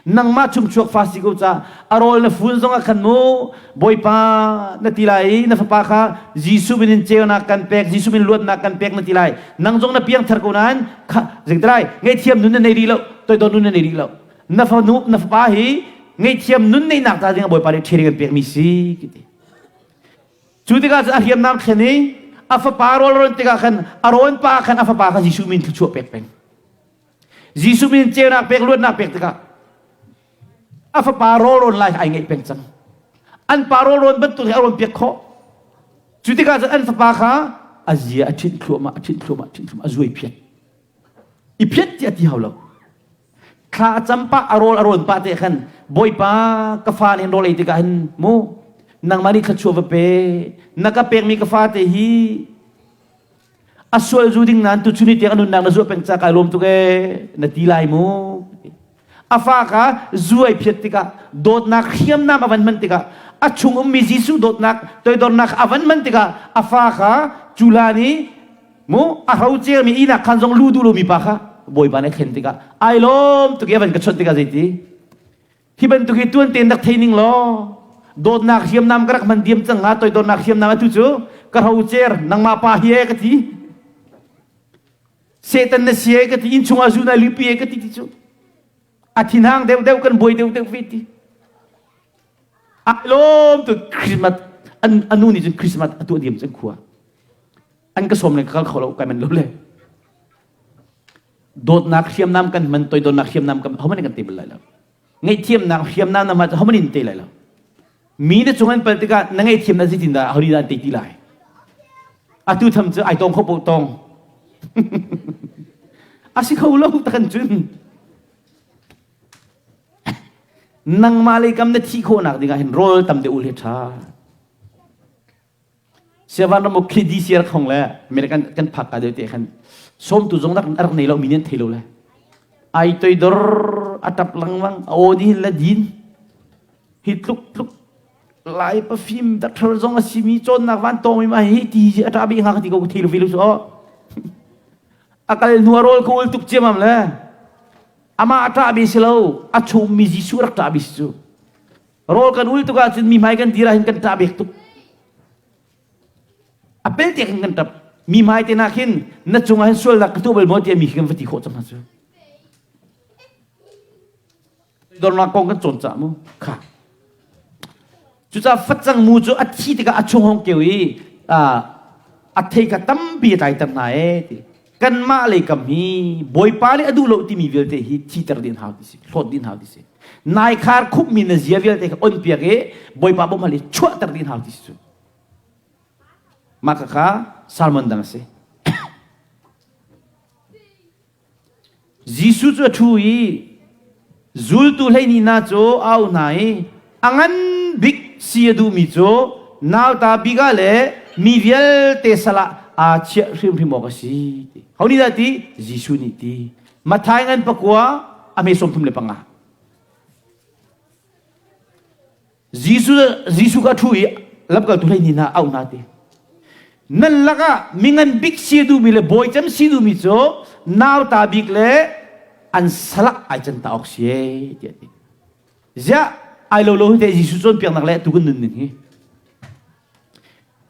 A: Nangmah chungchuak fa si ko ca a rawl na fun zongah khan mu Bawipa na ti lai i na fapa kha Jesuh min in ceunak kan pek Jesuh min luatnak kan pek na ti lai nang zong na piangthar ko nain kha zingtelai ngaihthiam nun na nei rih lo toidor nun na nei rih lo na fanu na fapa hi ngaihthiam nun neihnak ta ding Bawipa nih ṭhiring an pekmi si ti cu tikah cun a hriamnam thlen i a fapa rawl rawn tikah khan a rawn pa khan a fapa kha Jesuh min thluachuah pek peng Jesuh min ceunak pek luatnak pek tikah a fapa rawlrawn lai ai ngeih peng cang. An pa rawlrawn bantuk hi a rawn piak khawh. Cu tikah cun an fapa kha a zia a ṭhinh thluahmah, a ṭhinh thluahmah, a ṭhinh thluahmah, a zuai phiat. I phiat ti a ti hau lo. Thla a cam pah, a rawl a rawn pah te khan Bawipa ka fa nih rawl ei tikah hin mu nangmah nih thluachuah va pe na ka pekmi ka fate hi a sual zu ding nan tuchun ni tiang a nunnak na zuah peng ca kai lawm tuk ee na ti lai mu a fa kha zu ai phiat tikah dawtnak hriamnam a van hman tikah a chung ummi Jesuh dawtnak toidornak a van hman tikah a fa kha cula nih mu a hrocer mi inak khan zong lu duh lomi pa kha bawipa nih a thlen tikah ai lawm tuk i a van ka chawnh tikah zeiti hi bantuk hi tuan tein rak thei ning law dawtnak hriamnam ka rak hman diam cang hnga toidornak hriamnam atu cu ka hrocer nangmah pa hi e ka ti Satan na si e ka ti innchung ah zu na lupi e ka ti ti cu a thinhang deuh deuh kan buai deuh deuh ve ti ai lawm tu Christmas an anu nih cun Christmas a tuah diam cang khua an ka sawm le ka kal kho lo kai man lo le dawtnak hriamnam kan hman toidornak hriamnam kan homan kan te bal lai lo ngaihthiamnak hriamnam na hman homan in te lai lo mi na cung an pal tikah na ngaihthiam na zeitin dah hori dah an te ti lai atu tham cu ai tong kho po tong a si kho lo takan cun nangmah lei kam na thi khawhnak dingah hin rawl tam deuh ul hi ṭha Siavan ram khi DC rak hong le American kan phak ka deuh te khan sawmtu zong rak rak nei lo mi nih an thei lo le ai toidor a tap lengmang a aw ni le din hi tluk tluk lai pafim doctor zong a simi cawnnak van tawng mi ma hi ti a ṭa bi nga ka ti ko thei lo fi lo su a kal hnu a rawl ka ul tuk ciamam le amah a ṭah bi si lo a chum mi Jesuh rak ṭah bi si cu Rawl kan ul tuk ahcun mi hmai kan dir ahhin kan ṭah bek tuk. A pel te khin kan ṭap. Mi hmai te nak hin na cungah hin sualnak ka tuah bal maw tiah mi khi kan va ti khawh cang hna cu. Dornak kong kan cawn cah mu. Kha. Cucaah facang mu cu a thi tikah a chung hong keu i a thei kha tampi a tlaiter hna ee ti. Kanmah lei kam hi Bawipa nih a duh lo timi vialte hi thiter ding hau ti si, hlawt ding hau ti si. Nai khar khupmi na zia vialte kha on piak i Bawipa bawmh hal i chuahter ding hau ti si cu. Mah kha salmon dang a si. Jesuh cu a ṭhu i zultu 12 hna cu a auh hna i a ngan bik si a duhmi cu nauta bik ah le mi vialte sal ah aa chiah hrimhrim awk a si. Ho nih dah ti? Jesuh nih ti. Matthai ngan pakua a hme 35. Jesuh Jesuh kha ṭhu i lamkaltu 12 hna auh hna ti. Nan lakah mingan bik si duhmi le bawi cem si duhmi cu nauta bik le an salak ai can ta awk si e tiah ti. Ziah ai lo lo hi te Jesuh cawnpiaknak le tu kan nun ning hi.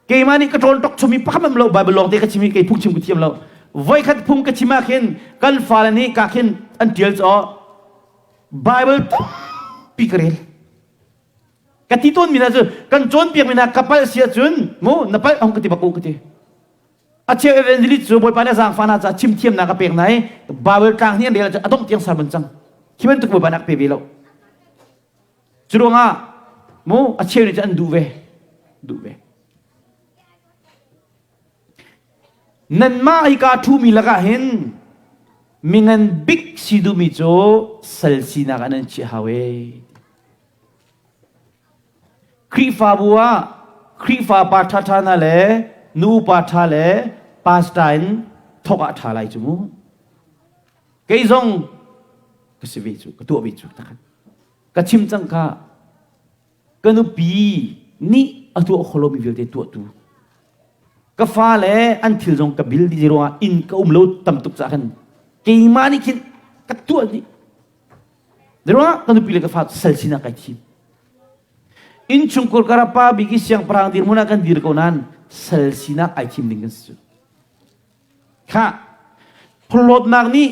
A: Keimah nih ka ṭawn tok chumi pakhat mam lo Bible lawng te ka chim i kei phungchim ka thiam lo. Voikhat phung ka chim ah khin kan fale nih ka khin an ṭial caw Bible tampi ka rel. Ka ti tawn mi hna cu kan cawnpiak mi hna ka palh si ahcun mu na palh hong ka ti bak u ka ti. A cheu evangelist cu Bawipa nih a zaangfah hna caah chim thiamnak a pek hna i Bible tlang nih an rel ahcun a dongh tiang sermon cang. Khi bantuk Bawipa nih a ka pe ve lo. Cu ruangah mu a cheu nih cun an duh ve. Duh ve. Nanmah hika ṭhumi lakah hin mingan bik si duhmi cu sal sinak ah nan chiah hau ee. Khrihfabu ah Khrihfa pa ṭhaṭha hna le nu upa ṭha le pastor in thawk ah ṭha lai cu mu. Kei zong ka si ve cu, ka tuah ve cu takhan. Ka chim cang ka ka nupi nih a tuah kho lomi vialte tuahtu ka fale an thil zong ka bil dih ruangah inn ka um lo tam tuk caah khan keimah nih khin ka tuah dih ruangah ka nupi le ka fa sal sinak kai thim innchungkhur karapa bik i siangpahrang dirhmun ah kan dir ko nain sal sinak ai thim ding kan si cu Khah, phurhlawtnak nih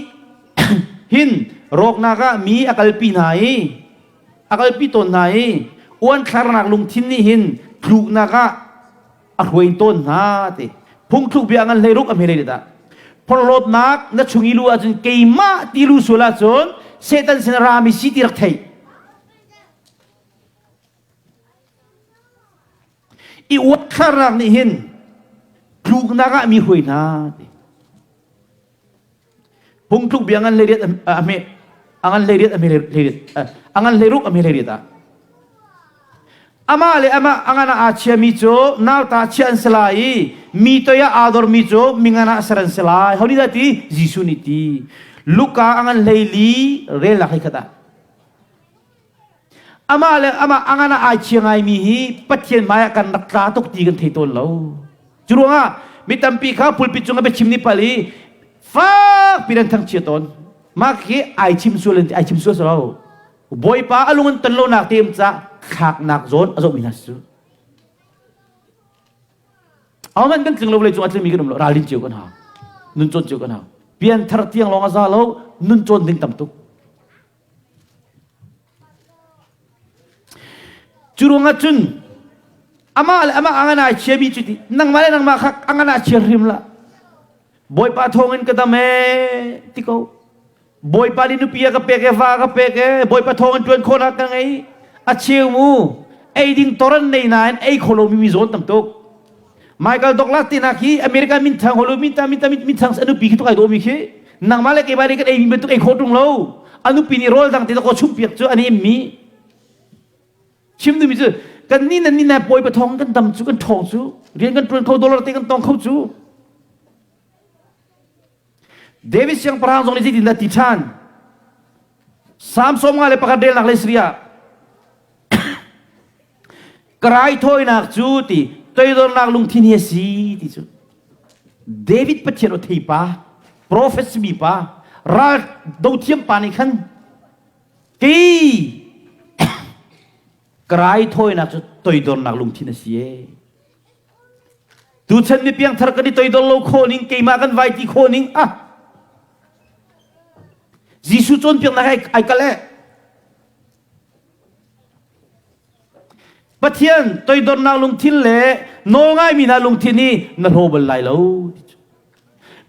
A: hin rawknak ah mi a kalpi hna i a kalpi tawn hna i uanthlarnak lungthin nih hin tluknak ah a hruai tawn hna ti. Phungthluk bia ngan 16 a hme lei dah. Phorhlawtnak na chung i lu ahcun keimah ti lu sual ahcun Satan sin rami si ti rak theih. I uathlarnak nih hin tluknak ah mi hruai hna ti. Phungtluk bia ngan 18 a hme. A ngan 18 a hme 18 a ngan 16 a hme 18 ah. Amah le amah a ngan ah aa chiami cu nauta chia an si lai i mi toi ah aa dormi cu mi ngan ah ser an si lai. Ho nih dah ti? Jesuh nih ti. Luka a ngan 14 relnak hei khat ah. Amah le amah a ngan ah ai chia ngaimi hi Pathian hmaiah kan rak tla tuk ti kan thei tawn lo. Cu ruangah mi tampi kha pulpit cung a biachim ni pal i fak piin an thangchia tawn. Mah khi ai chim sual ai chim sual si lo. Bawipa a lung an ton lonak te um ca thlaknak zawn a zohmi hna si cu. Ahohmanh kan tling lo vawlei cung a tlingmi kan um lo ralrin cio kan hau. Nun cawn cio kan hau. Pianthar tiang lawng a za lo nun cawn ding tam tuk. Cu ruangah cun amah le amah a ngan ai chiami cu ti nangmah le nangmah kha a ngan ah chia hrim lah. Bawipa thawngin ka dam ee ti ko. Bawipa nih nupi a ka pek e va a ka pek e Bawipa thawngin ṭuan khawhnak ka ngei. A cheu mu ei ding tor an nei nain ei kho lomi mi zawn tam tuk. Michael Douglas te hna khi America minthang Hollywood minthang minthang minthang a nupi khi tuk ai dawmi khi nangmah le keimah nih kan ei mi bantuk ei khawh ṭung lo a nupi nih rawl dang te ko chumh piak cu an i mi chim duhmi cu kan ni nan ni na pawi pathong kan dam cu kan ṭhawng cu rian kan ṭuan kho dollar te kan tong kho cu David siangpahrang zong nih zeitin dah ti ṭhan Psalm 141 relnak le Syria Ka raithawinak cu ti toidornak lungthin hi a si ti cu David Pathian aw thei pa prophet simi pa ral dothiam pa nih khan kei ka raithawinak cu toidornak lungthin a si e tuchan mi piangthar kan i toidor lo khawh ning keimah kan vai ti khawh ning ah Jesuh cawnpiaknak ai ai kal eh Pathian toidornak lungthin le nawlngaimi hna lungthin hi na hlaw bal lai lo.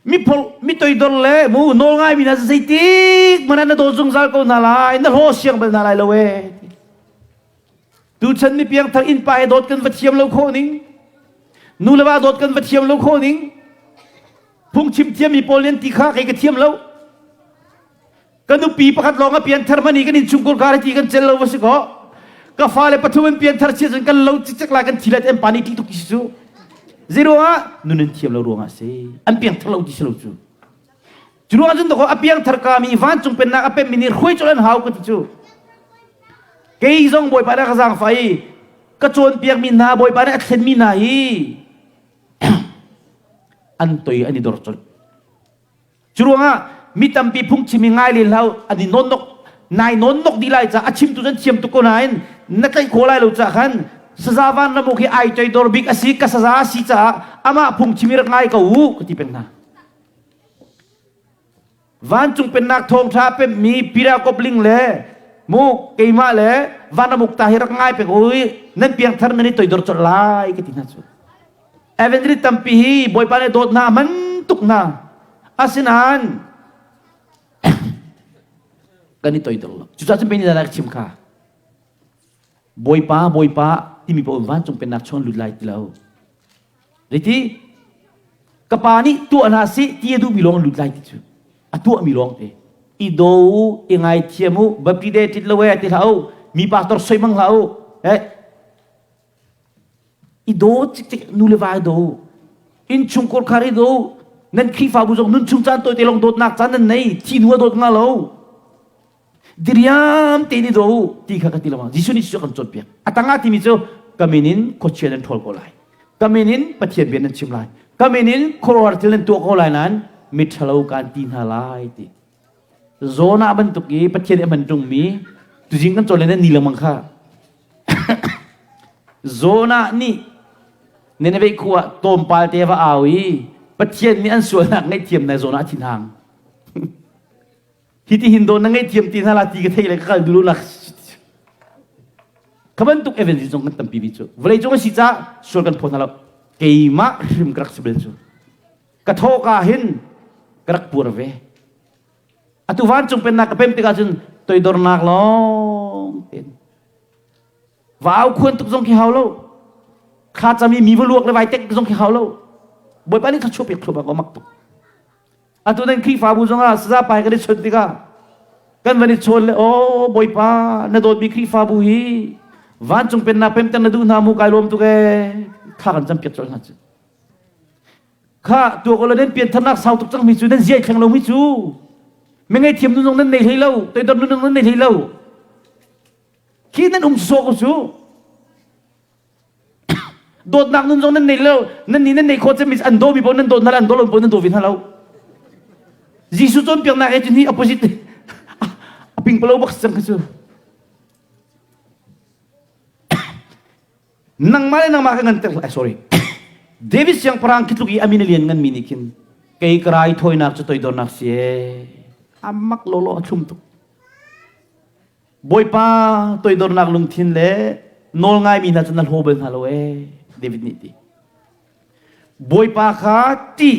A: Mi mi toidor le mu nawlngaimi hna zeitik hmanh ah na dawt zungzal ko hna lai, na hlaw siang bal hna lai lo ee. Tuchan mi piangthar innpa he dawt kan va thiam lo khawh ning, nu le va dawt kan va thiam lo khawh ning, phungchim thiammi pawl nih an ti kha kei ka thiam lo. Ka nupi pakhat lawng a pianthar hmanh i kan innchungkhar kar ti kan cel lo va si kaw ka fale pathum an pianthar chia cun kan lo cikcek lai kan thi lai an pa nih ṭih tuk ti si cu zei ruangah nun an thiam lo ruangah si an piangthar lo ti si lo cu cu ruangah cun dakaw a piangthar ka mi vancung pennak a pemmi nih hruai colh an hau ka ti cu kei zong bawipa nih a ka zaangfah i ka cawnpiakmi hna bawipa nih a thlenmi hna hi an toi an i dor colh Cu ruangah mi tampi phungchim i ngai len hlah an i nawnnok nai nawnnok dih lai caah a chimtu cu an thiam tuk ko nain na tlaih khawh lai lo caah khan saza vanramuk hi ai toidor bik a si ka saza a si caah amah phungchim i rak ngai ko u ka ti peng hna. Vancung pennak thawngṭha a pemmi Pira Kopling le mu keimah le vanramuk ta hi rak ngai peng u i nan piangthar nan i toidor colh lai ka ti hna cu. Evangelist tampi hi Bawipa nih dawt hna man tuk hna. Asinain kan i toidor lo. Cucaah cun pei nih ka chim kha. Bawipa, Bawipa timi paoh vancung pennak chung lut lai ti lo. Zeiti? Ka pa nih tuah hna sih ti a duhmi lawng lut lai ti cu. A tuahmi lawng te. I daw u, i ngaithiam u, bapti de tit lo e ti hlah u, mi pastor soi mang hlah u. Eh, I daw cikcek nu le va i daw. Innchungkhar khar i daw. Nan Khrihfabu zong nun chung caan tawite lawng dawtnak caan nan nei. Thi hnu a dawt nga lo. Diriam tein i daw u ti kha ka ti lengmang. Jesuh nih cu kan cawnpiak. A tangah timi cu ka min in khuachia nan ṭhawl ko lai. Ka min in Pathian bia nan chim lai. Ka min in khuaruahhar thil nan tuah ko lai nain miṭhalo kaan ti hna lai ti. Jonah bantuk i Pathian nih a hman ṭungmi tuzing kan cawn le ni lengmang kha Jonah nih Nineveh khua ah tlawmpal te va au i Pathian nih an sualnak ngaihthiam na Jonah a thinhang. Hi ti hin daw na ngaihthiam ti hna la ti ka thei le ka kal duh lo Kha bantuk evangelism zong kan tampi mi cu vawlei cung a si caah sual kan phaw hna lo. Keimah hrim ka rak si bal cu. Ka thawka hin ka rak puar ve. Atu vancung pennak ka pem tikah cun toidornak lawng tein va au khuan tuk zong khi hau lo. Thla cam i mi va luak le vai tek zong khi hau lo. Bawipa nih thluachuah pek thluahmah ko mak tuk. Atu nan Khrihfabu zongah saza pai kan i chawnh tikah. Kan van i chawn le aw Bawipa na dawtmi Khrihfabu hi vancung pennak pemter na duh hna mu kai lawm tuk ee thla kan campiak colh hna cu. Kha tuak ulaw nan piantharnak sau tuk cangmi cu nan ziai thleng lomi cu mi ngaihthiam nun zong nan nei hlei lo toidor nun zong nan nei hlei lo khi nan um sawh ko cu dawtnak nun zong nan nei lo nan nih nan nei khawh cemmi an daw mi paoh nan dawt hna an daw lo paoh nan daw ve hna lo Jesuh cawnpiaknak he cun hi opposite a pingpalo bak cang khi cu Nangmah le nangmah ka nganter hlah. Sorry. David siangpahrang khi tluk i a min a lian nganmi nih khin kei ka rai thawinak cu toidornak si ee. A mak lawlaw a thlum tuk. Bawipa toidornak lungthin le nawl ngaimi hna cu na hlaw bal hna lo ee. David nih ti. Bawipa kha ṭih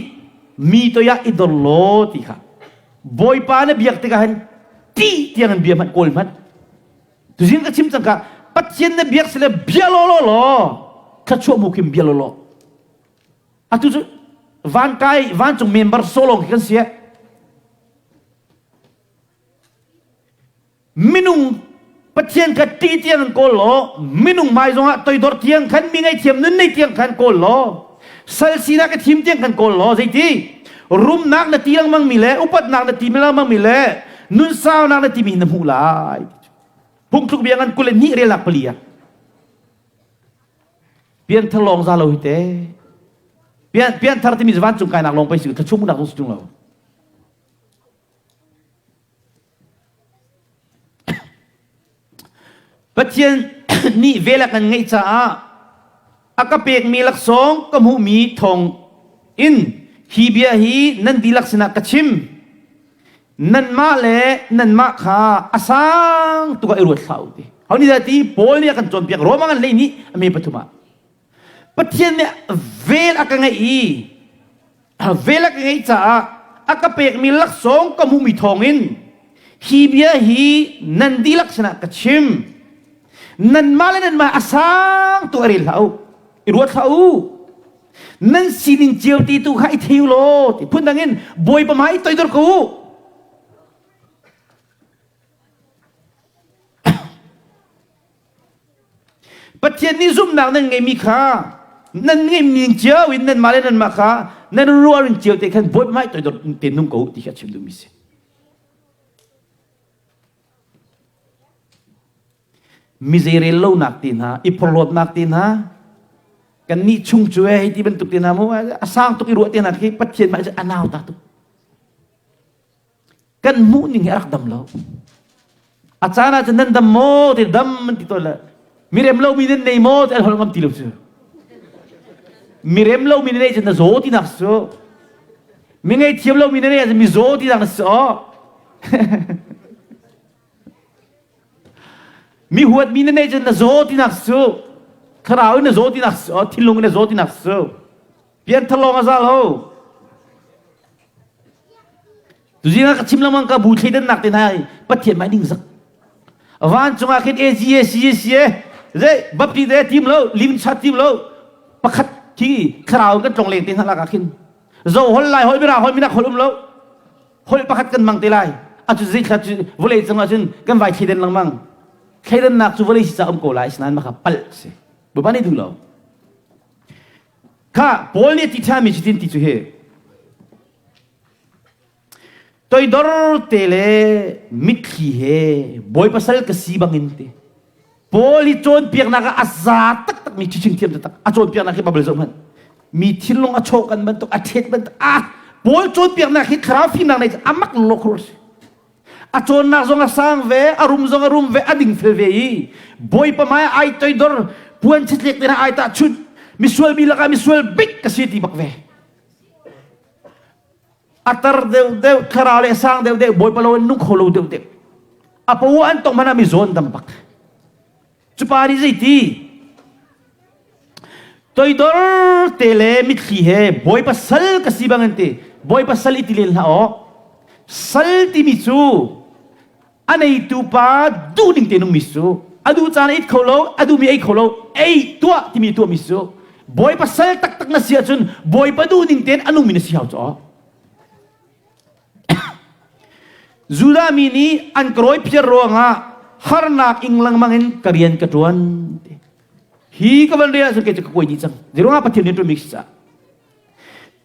A: mi toiah i dor law ti kha. Bawipa na biak tikah hin ṭih tiang in bia hmanh kawl hmanh. Tuzing ka chim cang ka Pathian na biak sile bia law law law thluachuah mu kim bia law law. Atu cu van kai vancung member solong khi kan si. Minung Pathian kha ti tiang in kawl law minung hmai zongah toidor tiang khan mi ngaihthiam nun nei tiang khan kawl law sal sinak i thim tiang khan kawl law zeiti rumnak na ti lengmang mi le upatnak na ti lengmang mi le nunsaunak na timi na hmuh lai. Phungthluk bia ngan 22 relnak pali ah. Pianthar lawng za lo hi te. Pian pianthar timi vancung kainak lawng pei si thachung nak zong si tung lo. Pathian nih vel a kan ngeih caah a ka pekmi laksawng ka hmuhmi thawng in hi bia hi nan dihlak sinah ka chim. Nanmah le nanmah kha a sang tuk ah i ruat hlah u ti. Ho nih dah ti Paul nih a kan cawnpiak Roma ngan lei nih a me pathum ah. Pathian nih vel a ka ngeih i vel a ka ngeih caah a ka pekmi laksawng ka hmuhmi thawngin hi bia hi nan dihlak sinah ka chim. Nanmah le nanmah a sang tu a rel hlah u. I ruat hlah u. Nan sining cio ti tu kha i thei u law ti phundang in Bawipa hmai i toidor ko u. Pathian nih zumhnak nan ngeimi kha nan ngeimi cio in nanmah le nanmah kha nan ruahring cio te khan Bawipa hmai toidor te nung ko u ti kha a chim duhmi si. Mi zeirel lonak te hna, i phorhlawtnak te hna, kan nih chung cu hei ti bantuk te hna mu a sang tuk i ruah te hna khi Pathian mah cu a nauta tuk. Kan hmuh ning hi a rak dam lo. A caan ah cun nan dam maw ti dam an ti tawn le mi rem lomi nan nei maw ti an holh ngam ti lo cu. Mi rem lomi na neih cun na zaw tinak cu. Mi ngaihthiam lomi na neih ahcun mi zaw tinak na si aw. Mi huatmi na neih cun na zaw tinak cu. Thlarau in na zaw tinak cu. Thinlung in na zaw tinak cu. Pianthar lawng a za lo. Tuzing ah ka chim lengmang ka bu thleidannak te hna Pathian mah ning zak. Vancung ah khin AGA CAC zei bapti te tim lo lim chat tim lo pakhat khi thlarau kan tlong leng te hna lak ah khin zo hol lai hol mira hol minak hol um lo hol pakhat kan mang te lai a cu zei thla cu vawlei cung ah cun kan vai thleidan lengmang thleidannak cu vawlei si ca um ko lai sinain maka palh si Bawipa nih duh lo kha Paul nih ti ṭhami cutin ti cu hi Toidor te le mitthli he Bawipa sal ka si bangin ti. Paul i cawnpiaknak ah a za taktakmi ṭhiching thiam taktak a cawnpiaknak hi Bible zoh hmanh. Mi thinlung a chawhkan bantuk a ṭhet bantuk ah Paul cawnpiaknak hi thlarau fimnak nei a mak lo khur si. A cawnnak zong a sang ve, a rum zong a rum ve, a dingfel ve i Bawipa hmai ah ai toidor puan chitlek te ai tahchunh misual mi lakah misual bik ka si ti bak ve. A tar deuhdeuh thlarau le sang deuhdeuh bawipa lo in nung kho lo deuhdeuh a po an tong hmanh ah mi zawn dam bak cu pa nih zeiti toidor te le mitthli he bawipa sal ka si bang an ti bawipa sal i ti len hlah aw sal timi cu A neitu pa duhning te nungmi cu a duh caan it kho lo, a duhmi ei kho lo, ei tuah timi tuahmi cu Bawipa sal taktak na si ahcun Bawipa duhning tein a nungmi na si hau cu. Judah mi nih an ka rawi phiar ruangah harnak ing lengmang in ka rian ka ṭuan. Hi ka van rian ahcun kei cu ka kuai dih cang. Zeiruangah Pathian rian ṭuanmi si caah.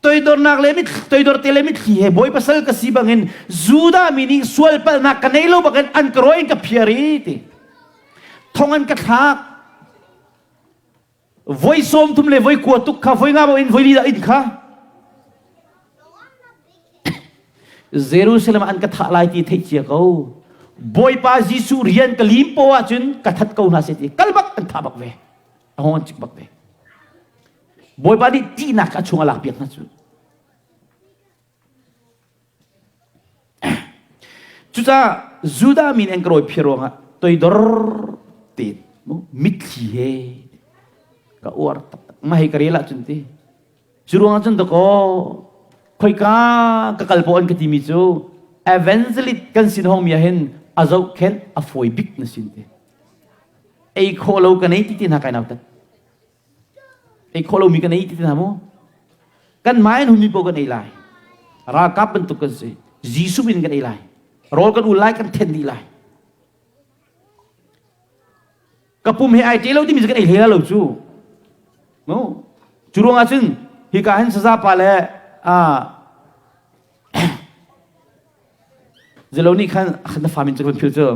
A: Toidornak le mit toidor te le mitthli he bawi pasal ka si bangin Judah mi nih sual palhnak ka nei lo bakin an ka rawi in ka phiar i ti. Thong an ka thlak. Voi 30 le voi kua tuk kha voi nga in voi li dah in kha. Jerusalem an ka thah lai ti theih cia ko. Bawipa Jesuh rian ka lim po ahcun ka that ko hna se ti kal bak an thah bak ve. A hong an cik bak ve. Bawipa nih ṭihnak a chung a lak piak hna cu. Cucaah Judah mi nih an ka rawi phiar ruangah toidor tein mitthli he ka uar taktak. Mah hi ka rel ahcun ti. Cu ruangah cun dakaw khoika ka kal poh an ka timi cu evangelist kan sin hong mi ah hin a zohkhenh a fawi bik na sin ti. Ei khawh lo ka nei ti ti hna kai nautat. Ei khawh lomi kan ei ti hna mu. Kan mah in hunmi paoh kan ei lai. Ralkap bantuk kan si. Jesuh in kan ei lai. Rawl kan ul lai, kan then dih lai. Ka pum he ai ṭe lo timi cu kan ei hlei lo cu. No. Cu ruangah cun hika hin saza pa le Zelo nih khan na fa min cu kan phil cu.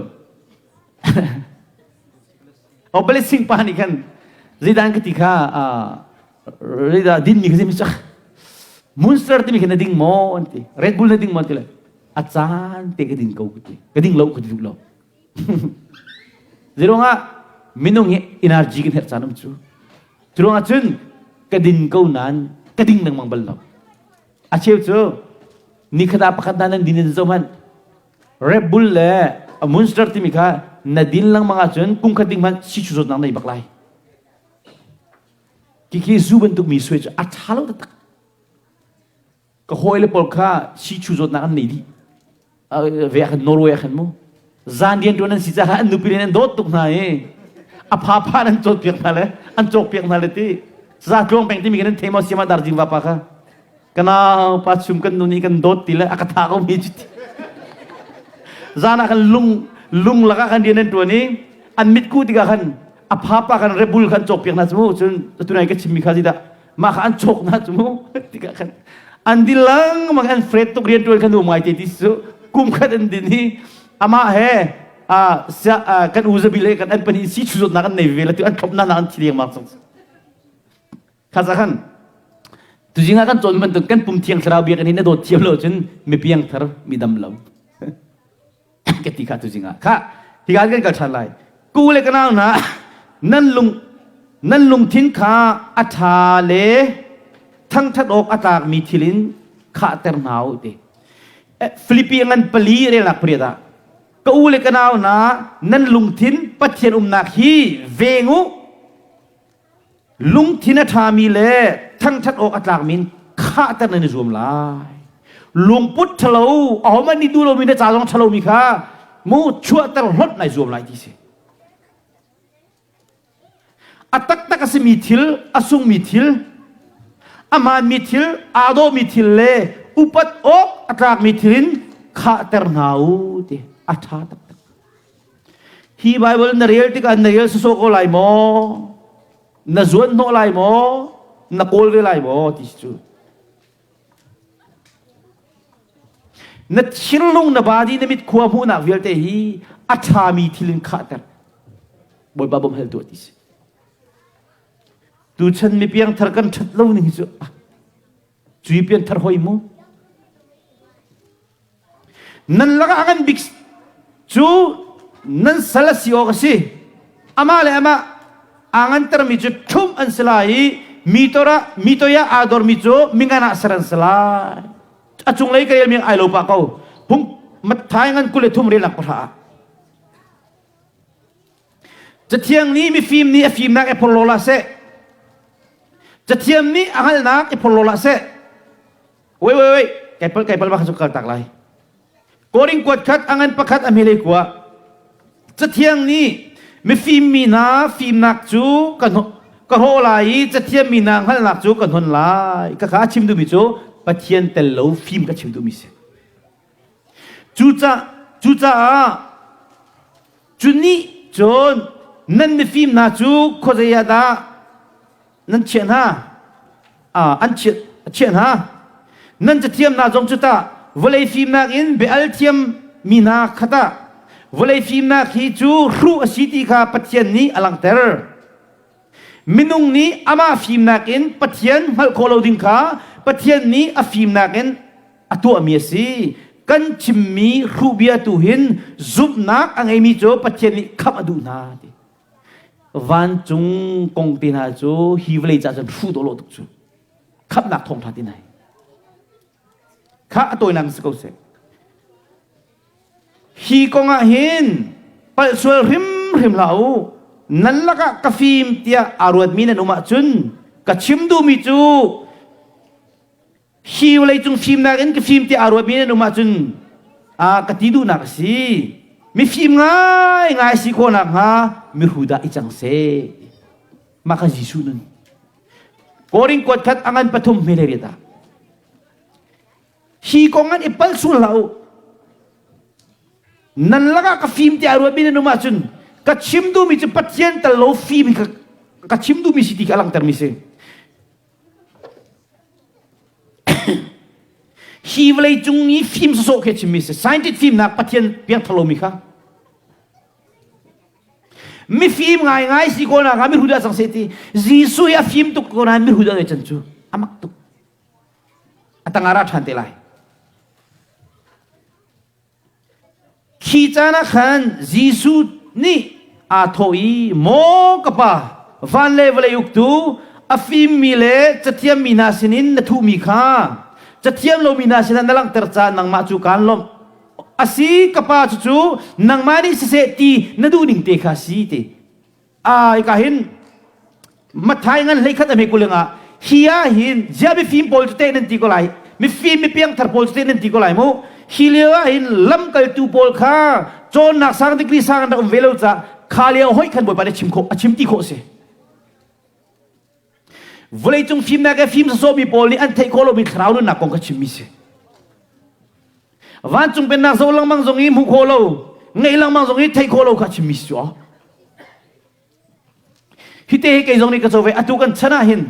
A: O blessing pa nih khan zeidah ka ti kha zeidah din mi kha zei mi cu Monster timi kha na ding maw an ti Red Bull na ding maw an ti le a caan te ka ding ko ka ti ka ding lo ka ti duh lo Zeiruangah minung hi energy kan herh caan um cu Curuangah cun ka din ko nain ka ding lengmang bal lo A cheu cu nikhat ah pakhat hna nan din in zoh hmanh Red Bull le Monster timi kha na din lengmang ahcun kum khat ding hmanh sichu zawtnak nei bak lai. Kiki zu bantuk mi suai cu a ṭha lo taktak. Ka hawile pawl kha sichu zawtnak an nei dih. Ve ah khan Norway ah khan mu. Zan rian ṭuan an si caah an nupi an dawt tuk hna i a pha pha an cawt piak hna le an cawk piak hna le ti. Za tluang peng timi kan an thei maw siama darjing vapa kha. Ka nau pa chum kan nu nih kan dawt ti le a ka tha ko mi cu ti. Zan ah khan lung lung lakah khan rian an ṭuan i an mitku tikah khan a pha pa khan rebul khan cawk piak hna cu mu cun tunai ka chimmi kha zidah mah kha an chawk hna cu mu tikah khan an din lengmang an fret tuk rian ṭuan khan um ngai te ti cu kum khat an din hi amah he kan u zabi le kan an pahnih si chu zawtnak an nei ve la tu an thlop na na an thi lengmang cang kha za khan tuzing ah kan cawn bantuk kan pum thiang thlarau biakinn hi na dawt thiam lo cun mi piang thar mi dam lo ka ti kha tuzing ah kha hika kan kal ṭhan lai ku le ka nau hna nan lung nan lungthin kha a ṭha le thangṭhat awk a tlakmi thil in khahter hna u ti Filipi ngan pali relnak pariat ah ka u le ka nau hna nan lungthin Pathian umnak hi veng u Lungthin a ṭhami le thangṭhat awk a tlakmi in khahter nan i zuam lai. Lungput ṭhalo, ahohmanh nih duh lomi na ca zong ṭhalomi kha mu chuahter hlonh nai zuam lai ti si. A taktak a simi thil, a sungmi thil, a hmaanmi thil, aa dawhmi thil le upat awk a tlakmi thil in khahter hna u ti a ṭha taktak. Hi Baibal na rel tikah na rel sawsawh ko lai maw? Na zuan hnawh lai maw? Na kawl ve lai maw? Ti cu. Na thinlung, na body, na mit khua hmuhnak vialte hi a ṭhami thil in khahter. Bawipa bawm hal tuah ti si. Tuchan mi piangthar kan ṭhat lo ning hi cu cui pianthar hoi mu. Nan lakah a ngan bik cu nan sal a si awk a si. Amah le amah aa ngantermi cu ṭhumh an si lai i mi torah mi toi ah aa dormi cu mingan ah ser an si lai. A cunglei ka relmi ai lo pah ko. Hung Matthai ngan 23 relnak pahra ah. Cathiang nih mifim nih a fimnak i phorhlaw hlah seh. Cathiam nih a hngalhnak i phorhlaw hlah seh. Wait, wait, wait. Kai pal, kai pal bak cu kal tak lai. Koring kuat khat, a ngan pakhat, a hmelei kua. Cathiang nih mifim mi hna fimnak cu ka ka hrawh lai i cathiam mi hna hngalhnak cu ka hnon lai. Ka kha a chim duhmi cu Pathian tel lo fim ka chim duhmi si. Cucah Cucaah cu nih cun nan mifim hna cu khuazei ah dah nan chiah hna? An chiah hna. Nan cathiam hna zong cu tah vawlei fimnak in bia-al thiam mi hna kha tah vawlei fimnak hi cu hruh a si ti kha Pathian nih a langhter. Minung nih amah fimnak in Pathian hngalh khawh lo ding kha Pathian nih a fimnak in a tuahmi a si. Kan chimmi hruh bia tu hin zumhnak a ngeimi cu Pathian nih khamh a duh hna ti. Vancung kong te hna cu hi vawlei caah cun hruh dawh tuk cu. Khamhnak thawngṭha ti nai. Kha a tawinak si ko seh. Hi kong ah hin palh sual hrimhrim hlah u. Nan lakah ka fim tiah aa ruatmi nan um ahcun ka chim duhmi cu hi vawleicung fimnak in ka fim tiah aa ruatmi nan um ahcun ka ti duhnak a si. Mifim ngaingai si khawh nakhnga mihru dah i cang seh. Mah kha Jesuh nun. Korin kuat khat a ngan pathum hme le riat ah. Hi kong an i palh sual hlah u. Nan lakah ka fim tiah ruatmi nan um ahcun ka chim duhmi cu Pathian tal lo fim hi ka chim duhmi si ti kha a langhtermi si. Hi vawlei cung i fim sawsawh khi a chimmi si. Scientist fimnak Pathian piangthar lomi kha. Mifim ngaingai si ko nak ah mihrut ah cang seh ti. Jesuh hi a fim tuk ko nain mihrut ah chan cu a mak tuk. A tangah ra ṭhan te lai. Khi caan ah khan Jesuh nih aa thawh i, Maw ka pa, van le vawlei uktu, a fimmi le cathiammi hna sinin na thuhmi kha cathiam lomi hna sinah na langhter caah nangmah cu kaan lawmh. A si, ka pa, cucu nangmah nih siseh ti na duhning te kha si ti. A hika hin Matthai ngan hleikhat a hme kuling ah hi ah hin zia mifim pawl cu teh nan ti ko lai mifim mi piangthar pawl cu teh nan ti ko lai mu hi lio ah hin lamkaltu pawl kha cawnnak sang degree sang an rak um ve lo caah kha lio hoi khan bawipa nih chim khawh a chim ti khawh si vawleicung fimnak he fim sawsawhmi pawl nih an theih khawh lomi thlarau nunnak kong kha chimmi si vancung pennak zoh lengmang zong i hmuh khawh lo ngeih lengmang zong i theih khawh lo kha chimmi si cu hi te hi kei zong nih ka co ve atu kan chan ah hin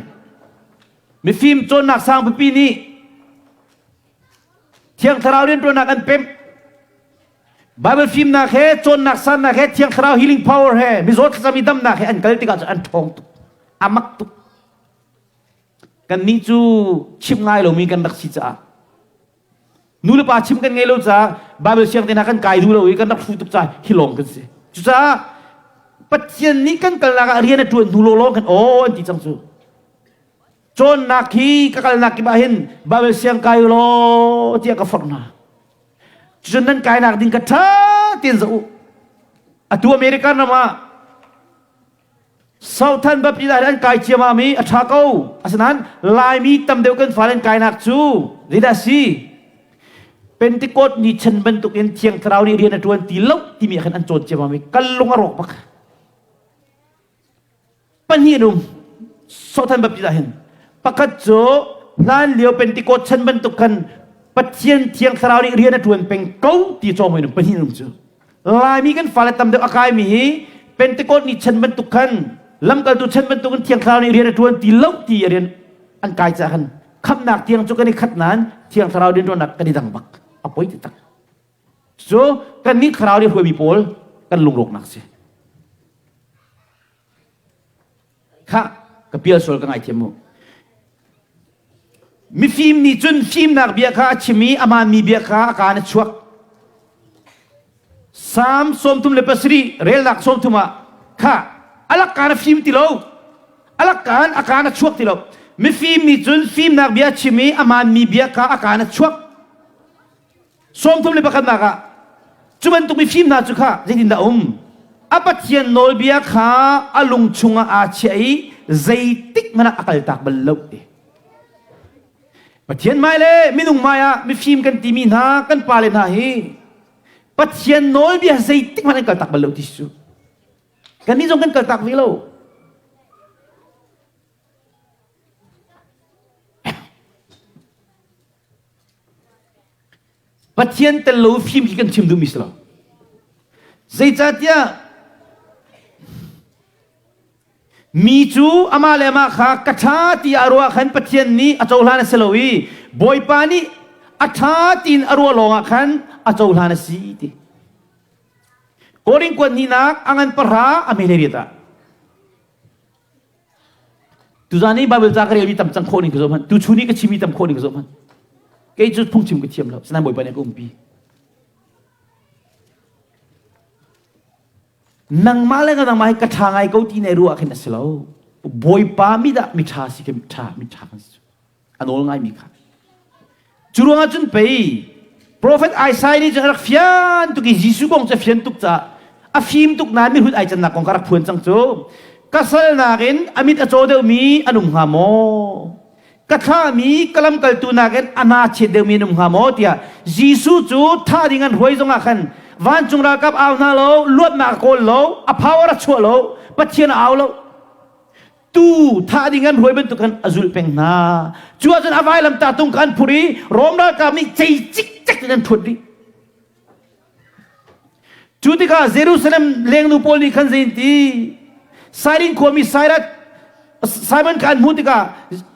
A: mifim cawnnak sang pipi nih thiang thlarau rianṭuannak an pemh Bible fimnak he cawnnak sannak he thiang thlarau healing power he mizaw thlacam i damnak he an kal tikah cun an ṭhawng tuk a mak tuk Kannih cu chimh ngai lomi kan rak si caah nu le pa chim kan ngei lo caah Bible siang te hna kan kai duh lo i kan rak hru tuk caah hi lawng kan si. Cucaah Pathian nih kan kalnak ah rian a ṭuan hnu lawlaw kan aw an ti cang cu. Cawnnak hi ka kalnak kip ah hin Bible siang kai u law tiah ka forh hna. Cucun nan kainak ding ka ṭha tein zoh u. Atu American ram ah Southern Baptist ah an kai ciamam i a ṭha ko. Asinain Laimi tam deuh kan fale an kainak cu zeidah a si? Pentecost ni chan bantukin Thiang Thlarau nih rian a ṭuan ti lo timi ah khan an cawn ciamam i kan lung a rawk bak. Pahnih an um Southern Baptist ah hin. Pakhat cu hlan lio Pentecost chan bantuk khan Pathian Thiang Thlarau nih rian a ṭuan peng ko ti cawng in um pahnih an um cu. Laimi kan fale tam deuh a kaimi hi Pentecost ni chan bantuk khan lamkaltu chan bantuk in Thiang Thlarau nih rian a ṭuan ti lo ti a rian an kai caah khan khamhnak tiang cu kan i khat nain Thiang Thlarau rianṭuannak kan i dang bak a poi taktak. Cu kannih Thlarau nih hruaimi pawl kan lungrawknak si. Khah ka pial sual ka ngaithiam mu. Mifim nih cun fimnak bia kha a chim i a hmaanmi bia kha a kaan a chuak. Salm 37 relnak 30 ah kha alak kaan a fim ti lo. Alak kaan a kaan a chuak ti lo. Mifim nih cun fimnak bia a chim i a hmaanmi bia kha a kaan a chuak. 31 ah cu bantuk mifim hna cu kha zeitindah um? A Pathian nawlbia kha a lung chungah aa chiah i zeitik hmanh ah a kaltak bal lo ti. Pathian hmai le minung hmai ah mifim kan timi hna kan pale hna hi Pathian nawlbia zeitik hmanh an kaltak bal lo ti cu. Kannih zong kan kaltak ve lo. Pathian tel lo fim hi kan chim duhmi si lo. Zeicahtiah mi cu amah le amah kha ka ṭha ti a ruah khan Pathian nih a cohlan a si lo i Bawipa nih a ṭha tiin a ruah lawngah khan a cohlan a si ti. Korin kuat hnihnak a ngan pahra a hme riat ah. Tuzan i Bible ca ka relmi tam cang khawh ning ka zoh hmanh. Tuchun i ka chimmi tam khawh ning ka zoh hmanh. Kei cu phungchim ka thiam lo. Sinain Bawipa nih a ka umpi. Nangmah le nangmah hi ka ṭha ngai ko ti na ruah khin a si lo. Bawipa mi dah mi ṭha si khi ṭha mi ṭha kan si. A nawl ngaimi kha. Cu ruangah cun pei Prophet Isaiah nih cun a rak fian tuk i Jesuh kong cu a fian tuk caah a fim tuk nain mihrut ai cannak kong kha rak phuan cang cu. Ka sal nakin a mit a caw deuhmi an um hnga maw? Ka thlahmi ka lamkaltu nakin a hna chiat deuhmi an um hnga maw tiah Jesuh cu thah ding an hruai zongah khan vancung ralkap au hna lo, luatnak a kawl lo, a power a chuah lo, Pathian a au lo. Tu thah ding an hruai bantuk khan a zulh peng hna. Cu ahcun a vailamtah tung kha an phur i Rom ralkap nih cei cikcek in an ṭhuat rih. Cu tikah Jerusalem lengnu pawl nih khan zei an ti? Sairin khuami Sairat Simon kha an hmuh tikah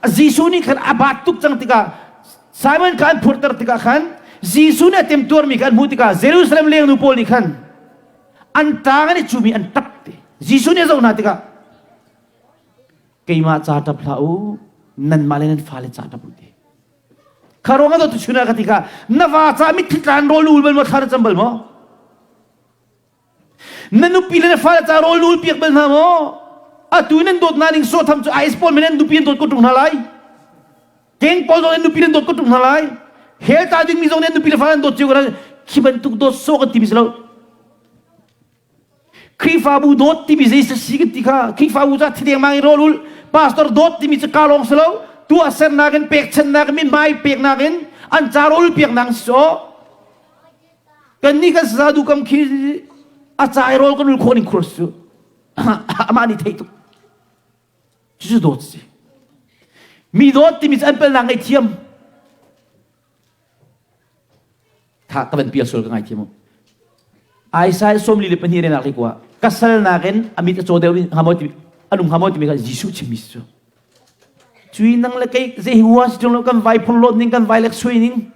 A: Jesuh nih khan a baat tuk cang tikah Simon kha an phurter tikah khan Jesuh nih a temtuarmi kha an hmuh tikah Jerusalem lengnu pawl nih khan an ṭang an i cumi an ṭap ti. Jesuh nih a zoh hna tikah keimah ca ṭap hlah u nanmah le nan fale ca ṭap u ti. Kha ruang ah tu chun ah ka ti kha na va ca mitthli tlan rawl ul bal maw thla na cam bal maw? Na nupi le na fale ca rawl ul piak bal hna maw? Atu nan dawt na ning sawh tham cu IS pawl men nan nupi an dawt ko ṭung hna lai. Keng pawl zong nan nupi nan dawt ko ṭung hna lai. Hell ta dingmi zong nan nupi le fale an dawt cio ko hna. Khi bantuk dawt sawh kan timi si lo. Khrihfabu dawt timi zei si kan ti kha Khrihfabu ca thi dengmang in rawl ul pastor dawt timi cu ka lawng si lo tuahsernak in pekchanhnak in mithmai peknak in an ca rawl piaknak si so kan nih kan saza du kam khi a ca i rawl kan ul khawh ning khur su amah nih theih tuk cucu dawt si mi dawt timi cu an pelnak ngei thiam Tha ka van pial sual ka ngaithiam u. Isaiah 42 renak le kua ka sal nakin a mit a caw deuh hnga maw timi a nung hnga maw timi kha Jesuh chimmi si cu. Cui nang le kei zei hua si ṭung lo kan vai phur lot ning kan vai lek sui ning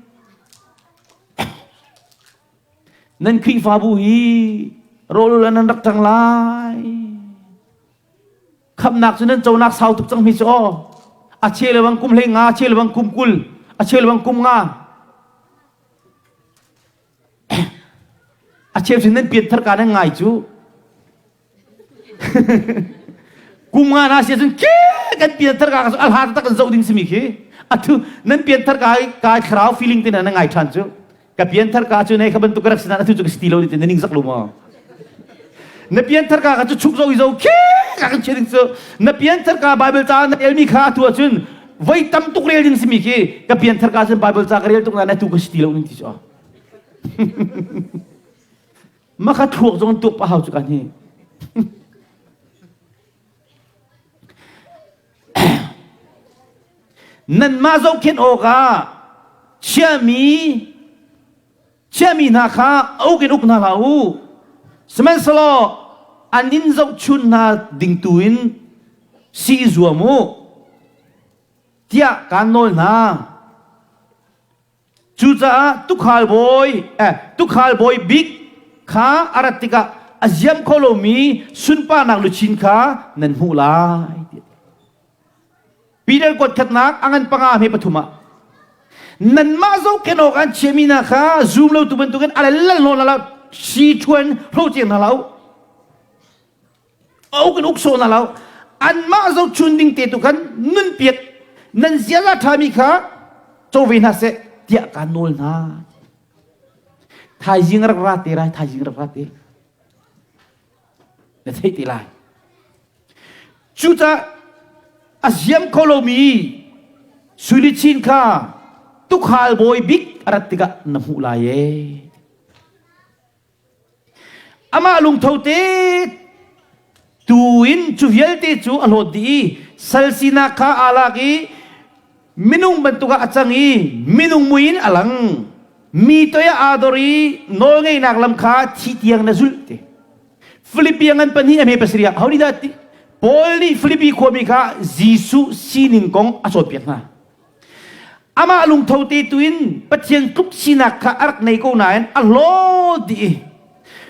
A: nan Khrihfabu hi rawl nan rak ṭang lai. Khamnak cu nan conak sau tuk cang mi cu aw. A chel bang kum hlei nga, a chel bang kum 20, a chel bang kum nga. A cheu sin nan pian thar ka nan ngai cu. Kum nga na sia cun ke kan pian thar ka a hla tak kan zoh ding simi khi. Atu nan pian thar ka ka thlarau feeling te na ngai than cu. Ka pianthar ka cu nei kha bantuk ka rak si nain atu cu ka si ti lo ti na ning zak lo maw? Na pianthar ka kha cu chuk zo i zo khe ka kan chia ding cu na pianthar ka Bible ca na relmi kha atu ahcun voi tam tuk rel ding simi khi ka pianthar ka cun Bible ca ka rel tuk nain atu ka si ti lo ning ti cu. Maka thluak zong tuak pa hau cu kan hi. Nanmah zohkhenh awkah chiahmi chiahmi hna kha a uk in uk hna hlah u. Sihmanhsehlaw an in zohchun hna ding tu in si i zuam u tiah kaan nawl hna. Cucaah tuukhal bawi eh, tuukhal bawi bik kha a rat tikah a ziam kho lomi sunparnak luchin kha nan hmuh lai. Peter kuat khatnak a ngan panga hme pathum ah nanmah zohkhenh awk an chiahmi hna kha zum lo tu bantukin a lal nawl hna lo si ṭhuan hro ciang hna lo A uk in uk sawh hna lo. Anmah zohchun ding te tu khan nunpiak nan ziaza ṭhami kha co ve hna seh tiah kaan nawl hna. Thaizing rak ra te rai, thaizing rak ra te. Na theih te lai. Cucaah a ziam kho lomi suiluchin kha tukhal bawi bik a rat tikah na hmuh lai ee. Amah lungtho te tu in cu vialte cu a hlawt dih i sal sinak kha aa lak i minung bantuk ah a cang i minung mui in a lang. Mi toi ah aa dor i nawlngeihnak lam kha thi tiang na zulh ti. Filipi ngan pahnih a hme pasarih ah ho nih dah ti Paul nih Filipi khuami kha Jesuh sining kong a cawnpiak hna. Amah lungtho te tu in Pathian tluk sinak kha a rak nei ko nain a hlawt dih i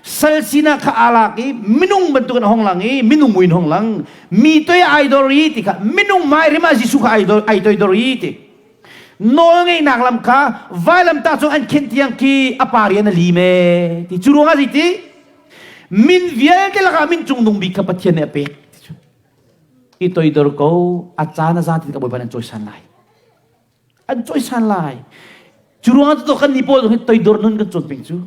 A: sal sinak kha aa lak i minung bantukin a hong lang i minung muin hong lang mi toi ai dor i ti kha minung mai rim ah Jesuh kha ai dor ai toidor i ti nawlngeihnak lam kha vailamtah cung an khenh tiang khi a pa rian a lim e ti cu ruangah zeiti min vialte lakah min cungnung bik kha Pathian nih a pek i toidor ko a caan a za ti ka Bawipa nih an cawisan lai an cawisan lai cu ruangah cu kan ni pawl hi toidor nun kan cawn peng cu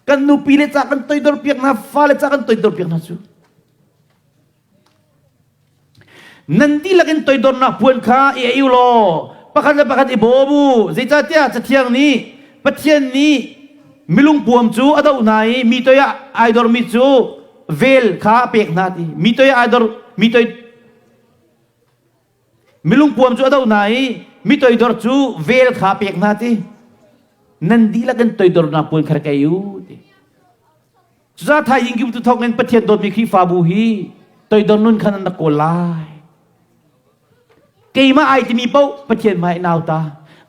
A: kan nupi le ca kan toidor piak hna fale ca kan toidor piak hna cu Nan dihlak in toidornak puan kha i ei u law pakhat le pakhat i bawm u. Zeicahtiah Cathiang nih Pathian nih milungpuam cu a doh hna i mi toi ah ai dormi cu vel kha a pek hna ti. Mi toi ai dor mi toi milungpuam cu a doh hna i mi toidor cu vel kha a pek hna ti. Nan dihlak in toidornak puan kha rak ei u ti. Cucaah thaizing kim tu thawk in Pathian dawtmi Khrihfabu hi toidor nun khan an rak kawl lai. Keimah ai timi paoh Pathian hmai nauta.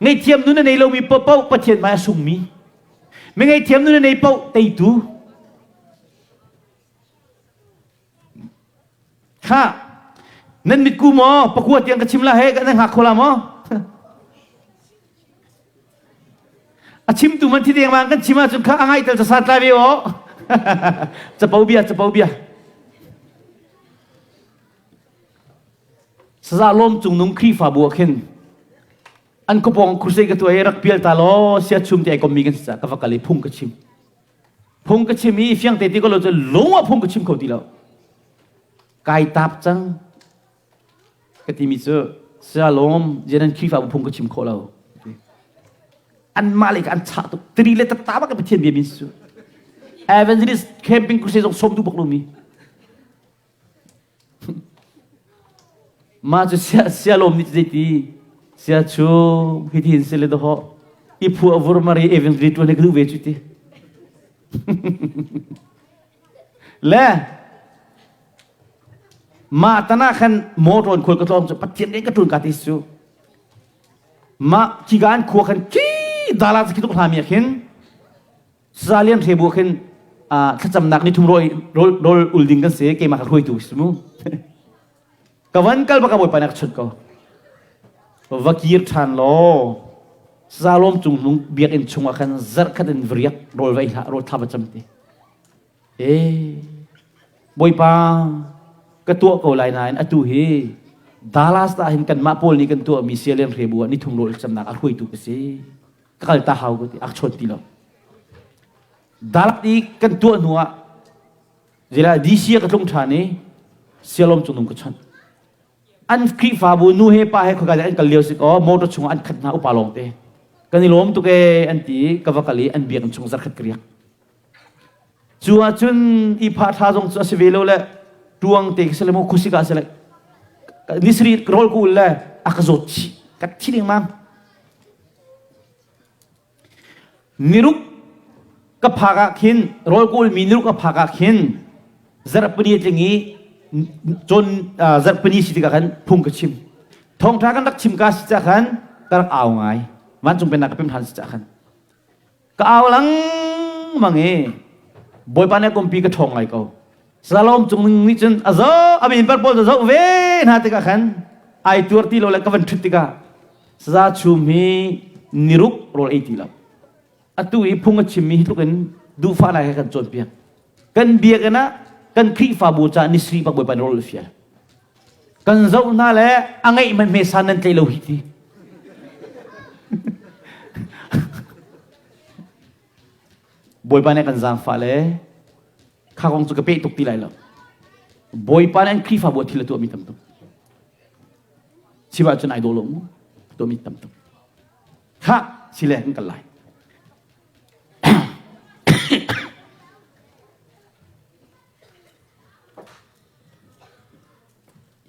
A: Ngaihthiam nun a nei lomi paoh Pathian hmai a sungmi. Mi ngaihthiam nun a nei paoh teitu. Kha nan mitku maw pakua tiang ka chim la he kan hngak kho la maw? A chimtu man thi dengmang kan chim ahcun kha a ngai tel ca tlai ve aw. Capo bia capo bia. Saza lawm cung nung Khrihfabu ah khin an khuapawng crusade ka tuah i rak pial ta law sia chum ti ai kommi kan si ca ka va kal i phung ka chim. Phung ka chim i fiang te ti ko lo cu lung ah phung ka chim kho ti lo. Kai tap cang. Ka timi cu Shalom jian an Khrihfabu phung ka chim khawh lo. Anmah lei ka an chah tuk. Tiri le tatta bak Pathian bia min su. Evangelist camping crusade zong sawm duh bak lomi. Mah cu sia sialawm nih zeiti sia chu hitihin si le doho i phu a vur mari evangelist tuan he ka duh ve cu ti. Le mah tan ah khan motor khual ka tlawng cu Pathian nih ka ṭun ka ti su. Mah khika an khua khan khi dala khi tuk hlami ah khin Salian hrebu khin thlacamnak ni thum rawl rawl ul ding kan si keimah ka hruaitu si mu. Ka van kal baka bawipa nih a ka chawnh ko. Va kir ṭhan law Salom cung nung biakinn chungah khan zarhkhat in riak rawl va ei hlah rawl thla va cam ti. E Bawipa ka tuah ko lai nain atu hi Dallas ah hin kanmah pawl nih kan tuahmi sialian hrebu ah nithum rawl camnak a hruaitu ka si. Ka kal ta hau ko ti a ka chawn ti lo. Dallas i kan tuah hnu ah Zila DC ah ka tlung ṭhan i sialom cung nung ka chawnh. An Khrihfabu nu he pa he khoika an kal lio si kaw motor chungah an khat hna upa lawng te. Kan i lawm tuk ee an ti i ka va kal i an biakinn chung zarkhat ka riak. Cu ahcun i phah ṭha zong cu a si ve lo le ṭuang te ka si le maw khuasik ah si le nisri rawl ka ul le a ka zawt chih ka thi lengmang. Niruk ka phak ah khin rawl ka ulmi niruk ka phak ah khin zarhpini a tling i cawn zarhpini si tikah khan phung ka chim. Thawngṭha kan rak chim ka si cah khan ka rak au ngai. Vancung pennak ka pem ṭhan si cah khan. Ka au lengmang i Bawipa nih a kumpi ka ṭhawng ngai ko. Salom cung ning nih cun a zoh a min par pawl cu zoh ve hna tikah khan ai tuar ti lo le ka van ṭhut tikah saza chum hi niruk rawl ei ti lo. Atu i phung a chimmi hi tluk in duhfahnak he kan cawnpiak. Kan biakinn ah kan Khrihfabu caah ni sri bak Bawipa nih rawl a fial. Kan zoh hna le a ngeih hmanh hme san nan tlei lo hi ti. Bawipa nih kan zaangfah le kha kong cu ka peh tuk ti lai lo. Bawipa nih an Khrihfabu ah thil a tuahmi tam tuk. Chim ahcun ai dawh lo mu. Tuahmi tam tuk. Kha sile kan kal lai.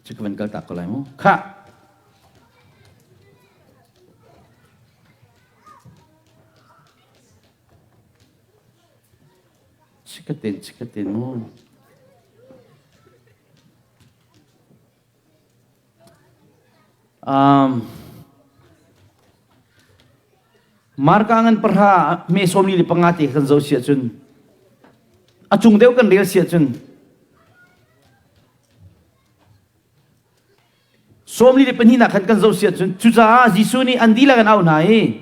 A: Cu ka van kal tak ko lai mu. Kha. Chikatin, chikatin mu. Um, Marka ngan pahra me sawmli le panga te kan zoh si ahcun a cung deuh kan rel si ahcun 42 nak khan kan zoh si ahcun cucaah Jesuh nih an dihlak in auh hna i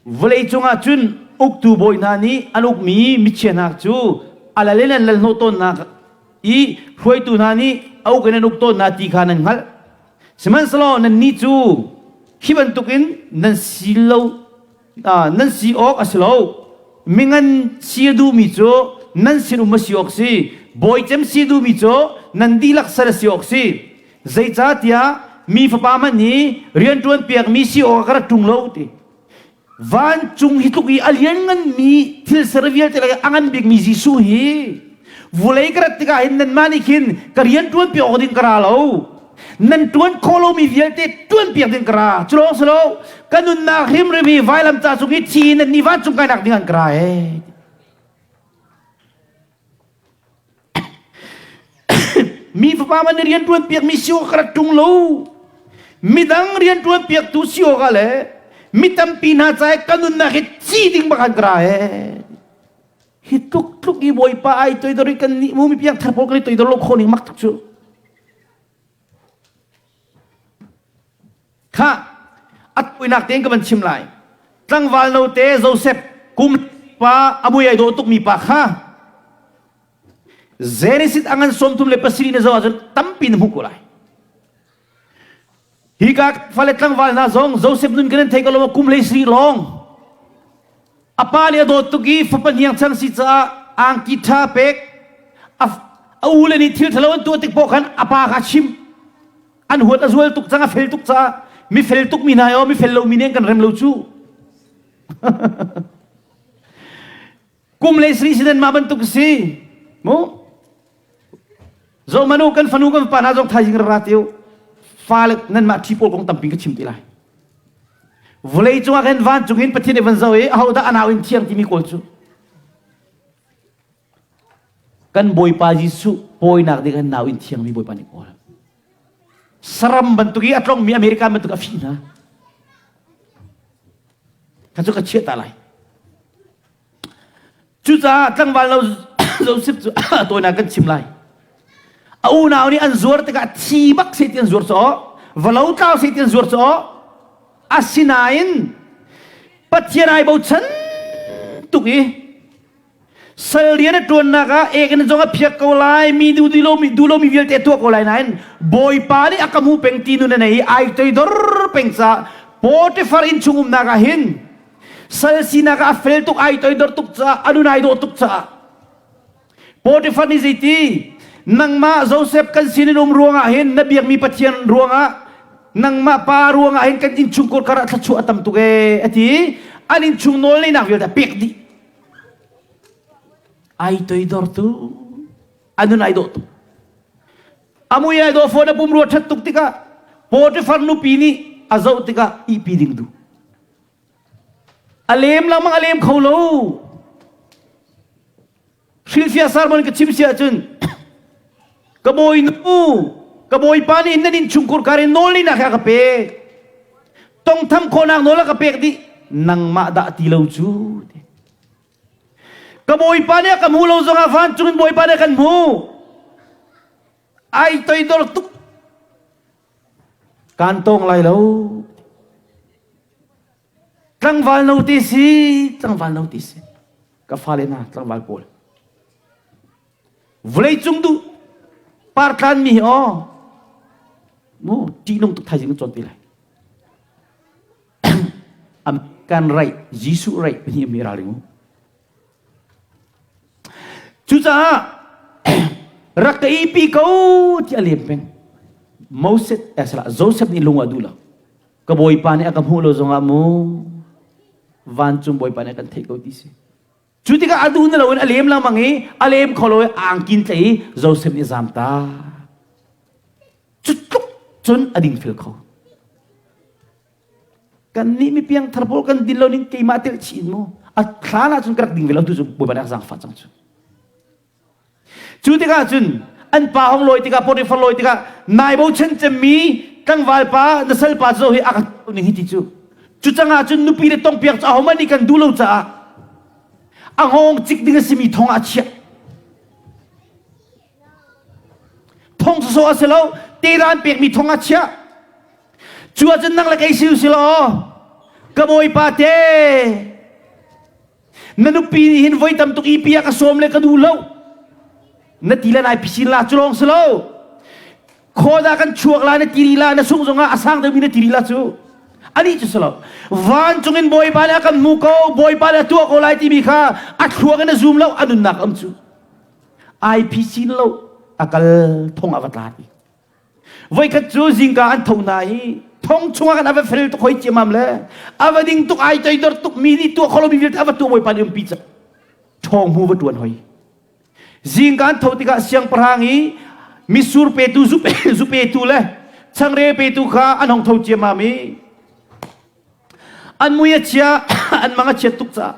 A: vawlei cungah cun uktu bawi hna nih an ukmi michia hna cu a lal in an lal hnawh tawnnak i hruaitu hna nih a uk in an uk tawn hna ti kha nan hngalh. Sihmanhsehlaw nannih cu hi bantukin nan si lo nan si awk a si lo. Mingan si a duhmi cu nan sinum a si awk si. Bawi cem si a duhmi cu nan dihlak sal a si awk si. Zeicahtiah mi fapa hmanh hi rianṭuan piakmi si awk ah ka rat ṭung lo ti. Vancung hi tluk i a liannganmi thil ser vialte lak i a ngan bikmi Jesuh hi vulei ka rat tikah hin nanmah nih khin ka rian ṭuan piak awk ding ka ra lo. Nan ṭuan khawh lomi vialte ṭuan piak ding ka ra. Cu lawng si lo, ka nunnak hrimhrim hi vailam ca cung i thi in nannih vancung kainak ding an ka ra ee. Mi fapa man rian ṭuan piakmi si awk ka rak ṭung lo. Midang rian ṭuan piaktu si awkah le mi tampi hna ca i ka nunnak hi ci ding bak an ka ra ee. Hi tluk tluk i Bawipa ai toidor i kan nih mu mi piang thar pawl kan i toidor lo kho ning mak tuk cu. Khah, a tawinak tein ka van chim lai. Tlangval note Joseph kum pa a mui ai dawh tukmi pa kha Genesis a ngan 37 na zoh ahcun tampi na hmuh ko lai. Hi ka fale tlangval hna zong Joseph nun kan in thei ko lo kum hlei sri lawng. A pa nih a dawt tuk i fapa hniang chan si caah angki ṭha pek a u le nih thil ṭhalo an tuah tik poh khan a pa kha chim an huat a zual tuk cang a fel tuk caah mi fel tuk mi hna aw mi fel lomi nih an kan rem lo cu kum le sri sinen mah bantuk si mu zo manu kan fanu kan pa hna zong thaizing ra tiu fa le nan mah thi pawl kong tampi ka chim ti lai vawlei cungah khan vancung in pathian i van zo i ahodah anau in thiang timi kawl cu Kan Bawipa Jesuh pawinak ding an nau in thiangmi Bawipa nih kawl. Saram bantuk i a tlongmi American bantuk a fih hna. Kha cu ka chiah ta lai. Cucaah tlangval lo Joseph cu a tawinak kan chim lai. A unau nih an zuar tikah thi bak se ti an zuar caw, valo tlau se ti an zuar caw. Asinain Pathian ai bochan tuk i Sal rian a ṭuannak ah ek zong a phiak ko lai, mi duh lomi duh lomi vialte a tuah ko lai nain Bawipa nih a ka hmu peng ti nun a nei i ai toidor peng caah Potifar innchung umnak ah hin sal sinak ah a fel tuk ai toidor tuk caah a nun ai dawh tuk caah Potifar nih zeiti nangmah Joseph kan sinin um ruangah hin na biakmi Pathian ruangah nangmah pa ruangah hin kan innchungkhar karah thluachuah a tam tuk ee a ti an innchung nawl neinak vialte a pek dih Ai toidor tu a nun ai dawh tuk. A mui ai dawh fawn a pumrua ṭhat tuk tikah Potifar nupi nih a zoh tikah ihpi ding duh. A lem lengmang a lem kho lo. Hrilhfiah sermon ka chim si ahcun ka bawinu ka bawipa nih nan innchungkhur kar in nawl nak a ka pek. Tongtham khawhnak nawl a ka pek dih nangmah dah ti lo cu. Ka bawipa nih a ka hmu lo zongah vancung in bawipa nih a kan hmu. Ai toidor tuk. Kaan tawng lai lo. Tlangval no te si, tlangval no te si. Ka fale hna tlangval pawl. Vawleicung duh partlan mi hi aw mu ṭihnung tuk thaizing kan cawn te lai. American raih, Jesuh raih pahnih mi ralring u. Cucaah rak ka ipi ko ti a lem peng. Moses, eh, salah, Joseph nih lung a duh lo. Ka bawipa nih a ka hmuh lo zongah mu vancung bawipa nih a kan theih ko ti si. Cu tikah a duh na loin a lem lengmang i a lem kho lo i a angkin tlai i Joseph nih a zam ta. Cu tluk cun a dingfel kho. Kan nih mi piangthar pawl kan din lo ning keimah telh chih in mu. A thlan ah cun ka rak ding ve lo tu cu Bawipa nih a zaangfah cang cu. Cu tikah cun an pa hong lawi tikah Potifar lawi tikah nai bochan cemmi tlangval pa na sal pa cu hi a ka ning hi ti cu. Cu cangah cun nupi le tongpiak cu ahohmanh nih kan duh lo caah a hngawng cik ding a simi thong ah a chiah. Thong sawsawh a si lo, teran pekmi thong ah chiah. Cu ahcun nang le kei si usih law ka bawipa te na nupi nih hin voi tam tuk ipi ah ka sawm le ka duh lo na ti le nai phisin la cu lawng si lo khaw kan chuak la na tiri la na sung zongah a sang deuhmi na tiri la cu ani cu si lo vancung in bawipa nih a kan hmu ko bawipa nih a tuah ko lai timi kha a thluak in a zum lo a nunnak am cu ai phisin lo a kal thong a va tla ti Voikhat cu zingka an tho hna i thong chungah khan a va fel tuk hoi ciamam le a va ding tuk ai toidor tuk mi nih tuah kholo mi vialte a va tuah bawipa nih umpi cang ṭhawng hmu va ṭuan hoi zingka an tho tikah siangpahrang i mitsur petu zu petu le changreu petu kha an hong tho ciamam i an mui a chia an mang a chiat tuk caah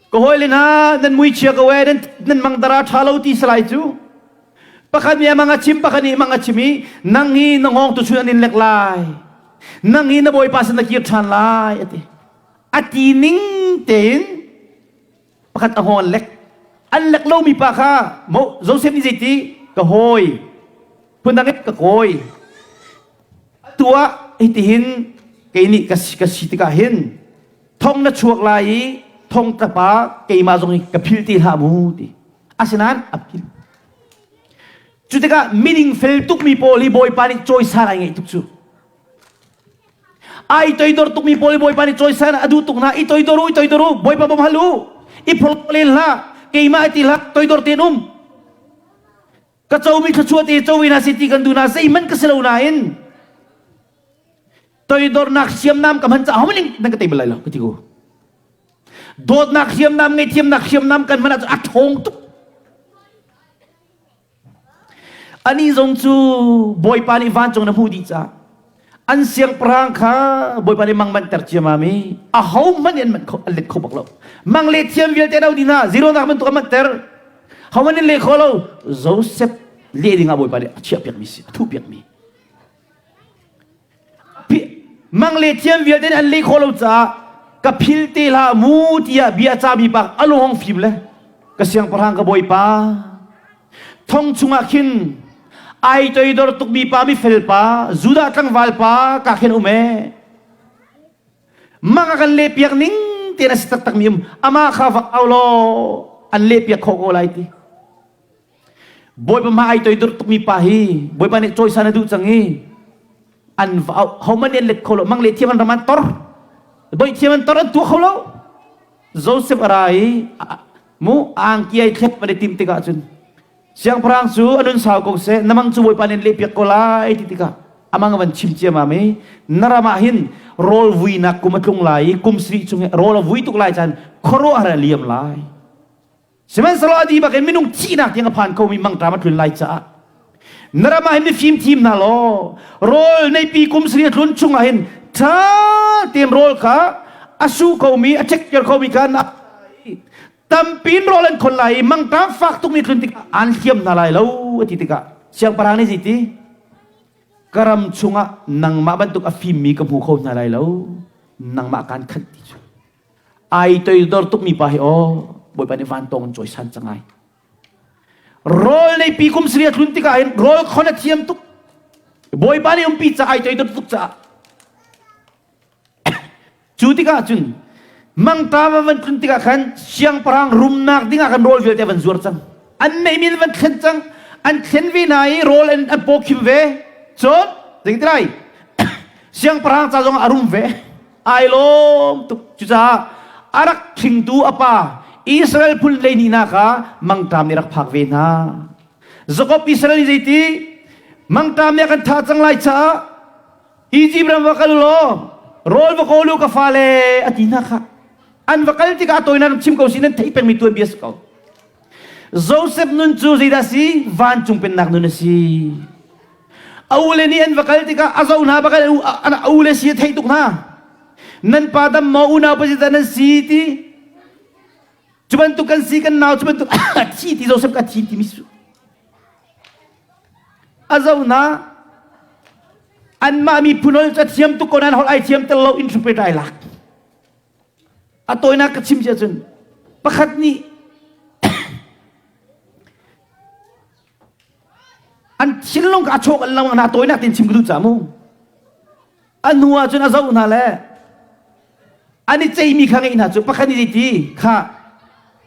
A: Ka hawile hna, nan mui chia ko ee, nan mang dara ṭha lo ti salai cu. Pakhat nih a mang a chim, pakhat nih mang a chim i nang hi na ngawng tu chun an in lek lai. Nang hi na bawipa sin na kir ṭhan lai, a ti. A ti ning tein pakhat a hngawng an lek. An lek lomi pa kha mo Joseph nih zeiti ka hawi phundang in ka kawi atu ah hitihin kei nih ka si, ka si tikah hin thong na chuak lai i thong ka pa keimah zong hi ka phil ti hlah mu ti asinain a phil cu tikah mining fel tukmi pawl hi bawipa nih cawisan ai ngeih tuk cu ai toidor tukmi pawl hi bawipa nih cawisan a duh tuk hna i toidor u i toidor u bawipa bawm hal u i phorh len hlah keimah ti hlah toidor tein um ka comi thluachuah te co ve hna seh ti kan duh hna zeihmanh ka si lo nain toidornak hriamnam ka hman caah homaning nan ka tei bal lai lo ka ti ko dawtnak hriamnam ngaihthiamnak hriamnam kan hman ahcun a ṭhawng tuk ani zong cu bawipa nih vancung na hmuh dih caah an siangpahrang kha bawipa nih mang manhter ciamam i aho hmanh nih an manh kho an let kho bak lo mang le thiam vialte do dih hna zero nak bantuk an manhter ho hmanh in leh kho lo Joseph leh ding ah bawipa nih a chiah piakmi si a thuh piakmi mang le thiam vialte nih an leh kho lo caah ka phil te hlah mu tiah bia cami pa a lung hong fim le ka siangpahrang ka bawipa Thong chungah khin ai toidor tukmi pa mifel pa Judah tlangval pa ka khin um ee. Mang a kan lehpiak ning tein a si taktakmi um amah kha va au law an lehpiak khawh ko lai ti. Bawipa hma ai toidor tukmi pa hi Bawipa nih cawisan a duh cang i an va au homan nih an let kho lo mang le thiam an ram an tor doi thiam an tor an tuah kho lo Joseph a ra i mu angki ai thlep an i timh tikah cun siangpahrang cu a nun sau ko seh na mang cu bawipa nih lehpiak ko lai ti tikah amang van chim ciamam i na ram ah hin rawl vuinak kum a tlung lai i kum sarih chung hi rawl a vui tuk lai caan khuaruahhar a liam lai sihmanhsehlaw a dih bak in minung thihnak tiang a phan khomi mangṭam a tlun lai caah na ram ah hin mifim thim hna law rawl neipi kum sarih a tlun chungah hin ṭha tein rawl kha a su khomi a ṭhekter khomi kha na tampin rawl an khon lai i mangṭam fak tukmi tlun tikah an hliam hna lai lo a ti tikah siangpahrang nih zeiti ka ram chungah nangmah bantuk a fimmi ka hmu kho hna lai lo nangmah kaan khanh ti cu ai toidor tukmi pa hi aw bawipa nih vantawng in cawisan cang ai Rawl nei pi kum sari a tlun tikah hin rawl khon a thiam tuk. Bawipa nih umpi ca ai toidor tuk caah. Cu tikah cun mangta va van tlun tikah khan siangpahrang rumnak dingah khan rawl vialte van zuar cang. An neihmi an van thlen cang. An thlen ve hna i rawl an, an pawkhim ve. Cun zeitin lai siangpahrang ca zong a rum ve. Ai lawm tuk. Cucaah a rak hringtu a pa Israel phun hleihnihnak kha mangṭam nih rak phak ve hna. Jakob Israel nih zeiti mangṭam nih a kan thah cang lai caah Egypt ram va kal law rawl va kawl u ka fale a ti hna kha. An va kal tikah a tawinak ram chim ko si nan theih pengmi tuanbia si ko. Joseph nun cu zeidah si? Vancung pennak nun a si. A ule nih an va kal tikah a zoh hna bak a ule si a theih tuk hna. Nan pa dam maw unau pa zeidah nan si ti? Cu bantuk kan si kan nau cu bantuk a thi ti Joseph ka thi timi su. A zo na anmah miphun hol cu a thiam tuk ko nain holh ai thiam tel lo interpret ai lak. A tawinak ka chim si ahcun pakhat nih an thinlung ka chawk an lang hna tawinak tin chim ka duh ca mu. A hnu ah cun a zoh hna le an i ceimi kha ngeih hna cu pakhat nih ti kha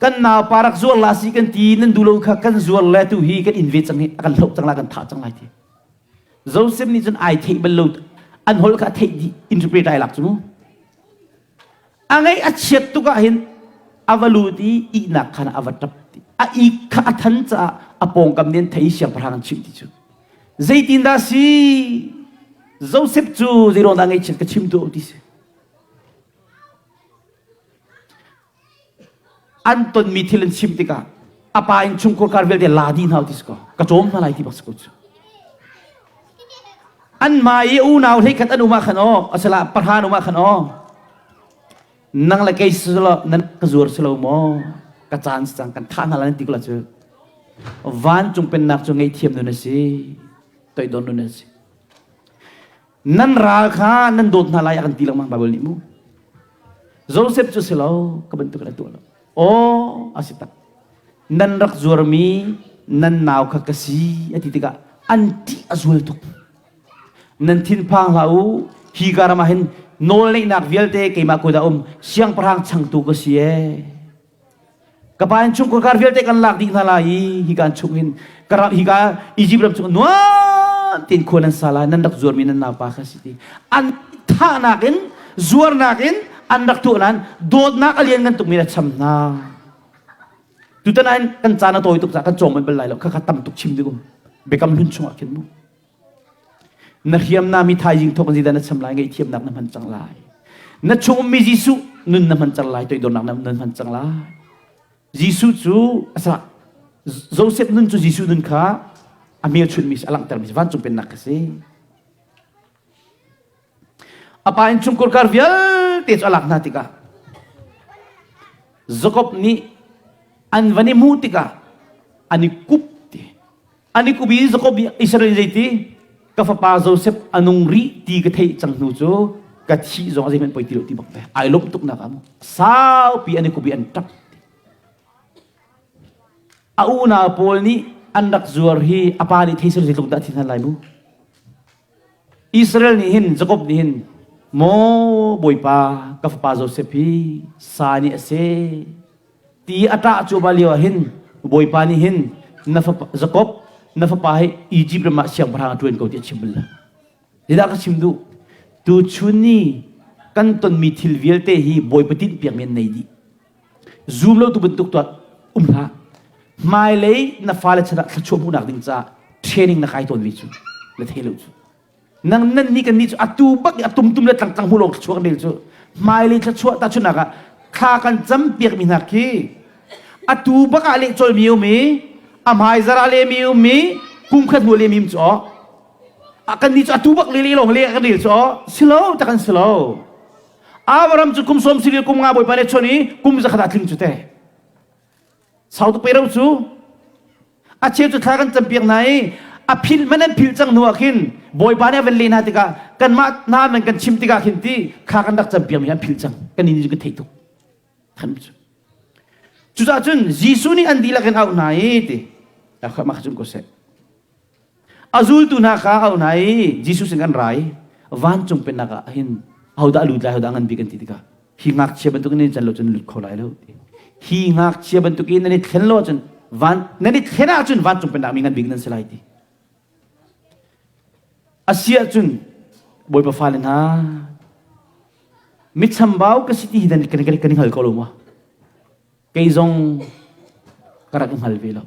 A: kan naupa rak zuar la si kan ti nan duh lo kha kan zuar le tu hi kan in ve cang hi a kan hloh cang lai kan thah cang lai ti. Joseph nih cun ai theih bal lo an holh kha a theih dih interpret ai lak cu mu. A ngaih a chiat tuk ah hin a va lut i ihnak khan a va ṭap ti. A ik kha a than caah a pawngkam nih an theih i siangpahrang an chimh ti cu. Zeitindah si Joseph cu zeiruang dah ngaihchiat ka chim tuah ti si. An tonmi thil an chim tikah a pa in chungkhur kar vialte la dih hna ti si ko. Ka cawm hna lai ti bak si ko cu. An ma i unau hleikhat an um ah khan aw, asala pahra an um ah khan aw. Nang le kei silo nan ka zuar si lo maw? Ka caan si cang kan thah hna lai nan ti ko la cu. Vancung pennak cu ngaihthiam nun a si, toidor nun a si. Nan ral kha nan dawt hna lai a kan ti lengmang Bible nih mu. Joseph cu si lo, ka bantuk in a tuah lo. Aw, a si tak. Nan rak zuarmi nan nau kha ka si a ti tikah an ṭih a zual tuk. Nan thinphang hlah u, hi ka ram ah hin nawlneihnak vialte keimah kut ah um, siangpahrang changtu ka si ee. Ka pa in chungkhar kar vialte kan lak dih hna lai i hika chung hin ka ram hika Egypt ram chung nuam tein khua nan sa lai nan rak zuarmi nan naupa kha si ti an thahnak in zuarnak in an rak tuah nain dawtnak a lian ngan tukmi na cham hna tutan ah kan caan a tawi tuk caah kan cawng bal lai lo kha kha tam tuk chim ding um biakam hlun chungah khin mu Na hriamnam hi thaizing thawk in zeidah na cham lai ngaihthiamnak na hman cang lai. Na chung ummi Jesuh nun na hman cang lai toidornak na nun hman cang lai. Jesuh cu asa Joseph nun cu Jesuh nun kha a hmelchunhmi a langhtermi vancung pennak kha si. A pa innchungkhar kar vialte cu a lak hna tikah Jakob nih an van i hmuh tikah an i kup ti. An i kup i Jakob nih Israel zeiti ka fapa Joseph a nung rih ti ka theih cang hnu cu ka thih zong a zeihmanh poi ti lo ti bak ve. Ai lawmh tuk nak ah mu. Saupi an i kup i an ṭap. A unau pawl nih an rak zuar hi a pa nih thei sel zeitluk dah thi hna lai mu. Israel nih hin Jakob nih hin maw Bawipa ka fapa Joseph hi sa nih a si ti a ṭah cuahmah lio ah hin Bawipa nih hin na fapa Jakob na fapa hi Egypt ram ah siangpahrang a ṭuan ko ti a chim bal lo. Zeidah ka chim duh? Tuchun ni kan tonmi thil vialte hi Bawipa tinhpiakmi an nei dih. Zum lo tu bantuk tuah um hlah. Hmailei na fale chan ah thluachuah hmuhnak ding caah training na kai tawn ve cu. Na thei lo cu. Nang nan nih kan nih cu atu bak i a tumtum le tlangtlang hmu lawng thluachuah kan rel cu. Hmailei thluachuah tahchunhnak ah thla kan cam piakmi hna khi atu bak ah leh colmi um i a hmaizar ah lehmi um i kum khat hnu lehmi um cu aw a kan nih cu atu bak le le lawng le kan rel cu aw silo tak an silo Abraham cu kum sawm siril kum nga bawipa nih chon i kum zakhat ah tling cu te sau tuk pe ro cu a cheu cu thla kan campiak hna i a phil man an phil cang hnu ah khin bawipa nih a van leh hna tikah kanmah hna nan kan chim tikah khin ti kha kan rak campiak mi an phil cang kan in kan theih tuk than cu cucaah cun Jesuh nih an dihlak in auh hna i ti mah kha cun ko seh A zultu hna kha a auh hna i Jesuh sin an ra i vancung pennak ah hin ahodah a lut lai ahodah a ngan bik an ti tikah hi ngakchia bantukin nan i can lo cun lut kho lai lo ti. Hi ngakchia bantukin nan i thlen lo ahcun van nan i thlen ahcun vancung pennak mi ngan bik nan si lai ti. A si ahcun Bawipa fale hna mi chambau ka si ti hi nan kan kan hngal ko lo maw? Kei zong ka rak i hngal ve lo.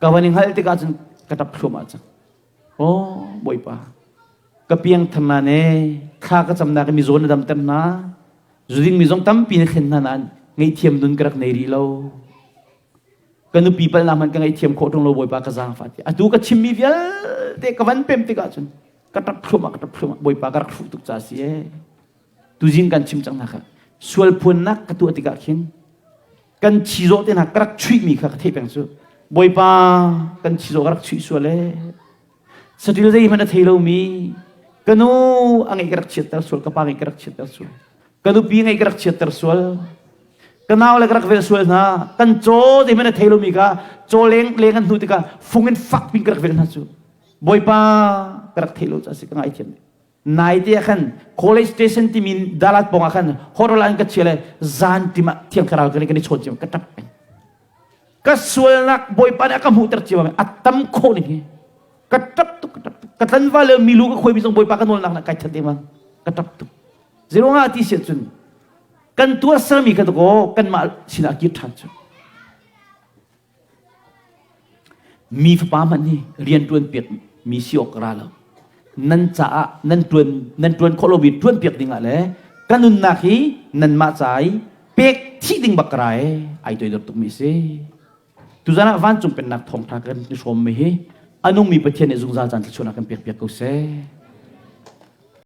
A: Ka van i hngalh tikah cun ka ṭap thluahmah cang. Aw Bawipa, ka piangthar na ne, thla ka camnak i mizaw na damter hna, zuding mi zong tampi na thlen hna nain ngaihthiam nun ka rak nei rih lo. Ka nupi palhnak hmanh ka ngaihthiam khawh ṭung lo Bawipa ka zaangfah ti. Atu ka chimmi vialte ka van pem tikah cun ka ṭap thluahmah ka ṭap thluahmah Bawipa ka rak hruh tuk ca si ee. Tuzing kan chim cang hna kha. Sual phuannak ka tuah tikah khin. Kan chizawh te hna ka rak chuihmi kha ka theih peng cu. Bawipa kan chizawh ka rak chuih sual ee. Saṭil zeihmanh a thei lomi ka nu a ngeih ka rak chiatter sual, ka pa ngeih ka rak chiatter sual, ka nupi ngeih ka rak chiatter sual, ka nau le ka rak velh sual hna, kan caw zeihmanh a thei lomi kha caw leng leng an hnu tikah fung in fak pin ka rak velh hna cu. Bawipa ka rak theih lo caah si ka ngaithiam. Naite ah khan college station timi dalat pawng ah khan hotel an ka chia le zan tim ah thiang thlarau kan i chawn cio ka ṭap peng. Ka sualnak Bawipa nih a ka hmuhter cio a tam khawh ning hi. Ka ṭap tuk, ka ṭap tuk. Ka tlanval le milu ka khuaimi zong Bawipa ka nawlnak na kai that ding ka ṭap tuk. Zeruangah ti siah cun kan tuahsermi kha dakaw kanmah sinah kir ṭhan cu. Mi fapa hmanh hi rian ṭuan piak mi si awk ka ra lo. Nan caah nan ṭuan nan ṭuan khawh lomi ṭuan piak dingah le ka nunnak hi nanmah ca i pek thih ding bak ka ra ee ai toidor tukmi a si. Tuzan ah vancung pennak thawngṭha kan i hrawmmi hi a nungmi Pathian nih zungzal caan thluachuahnak kan pek piak ko seh.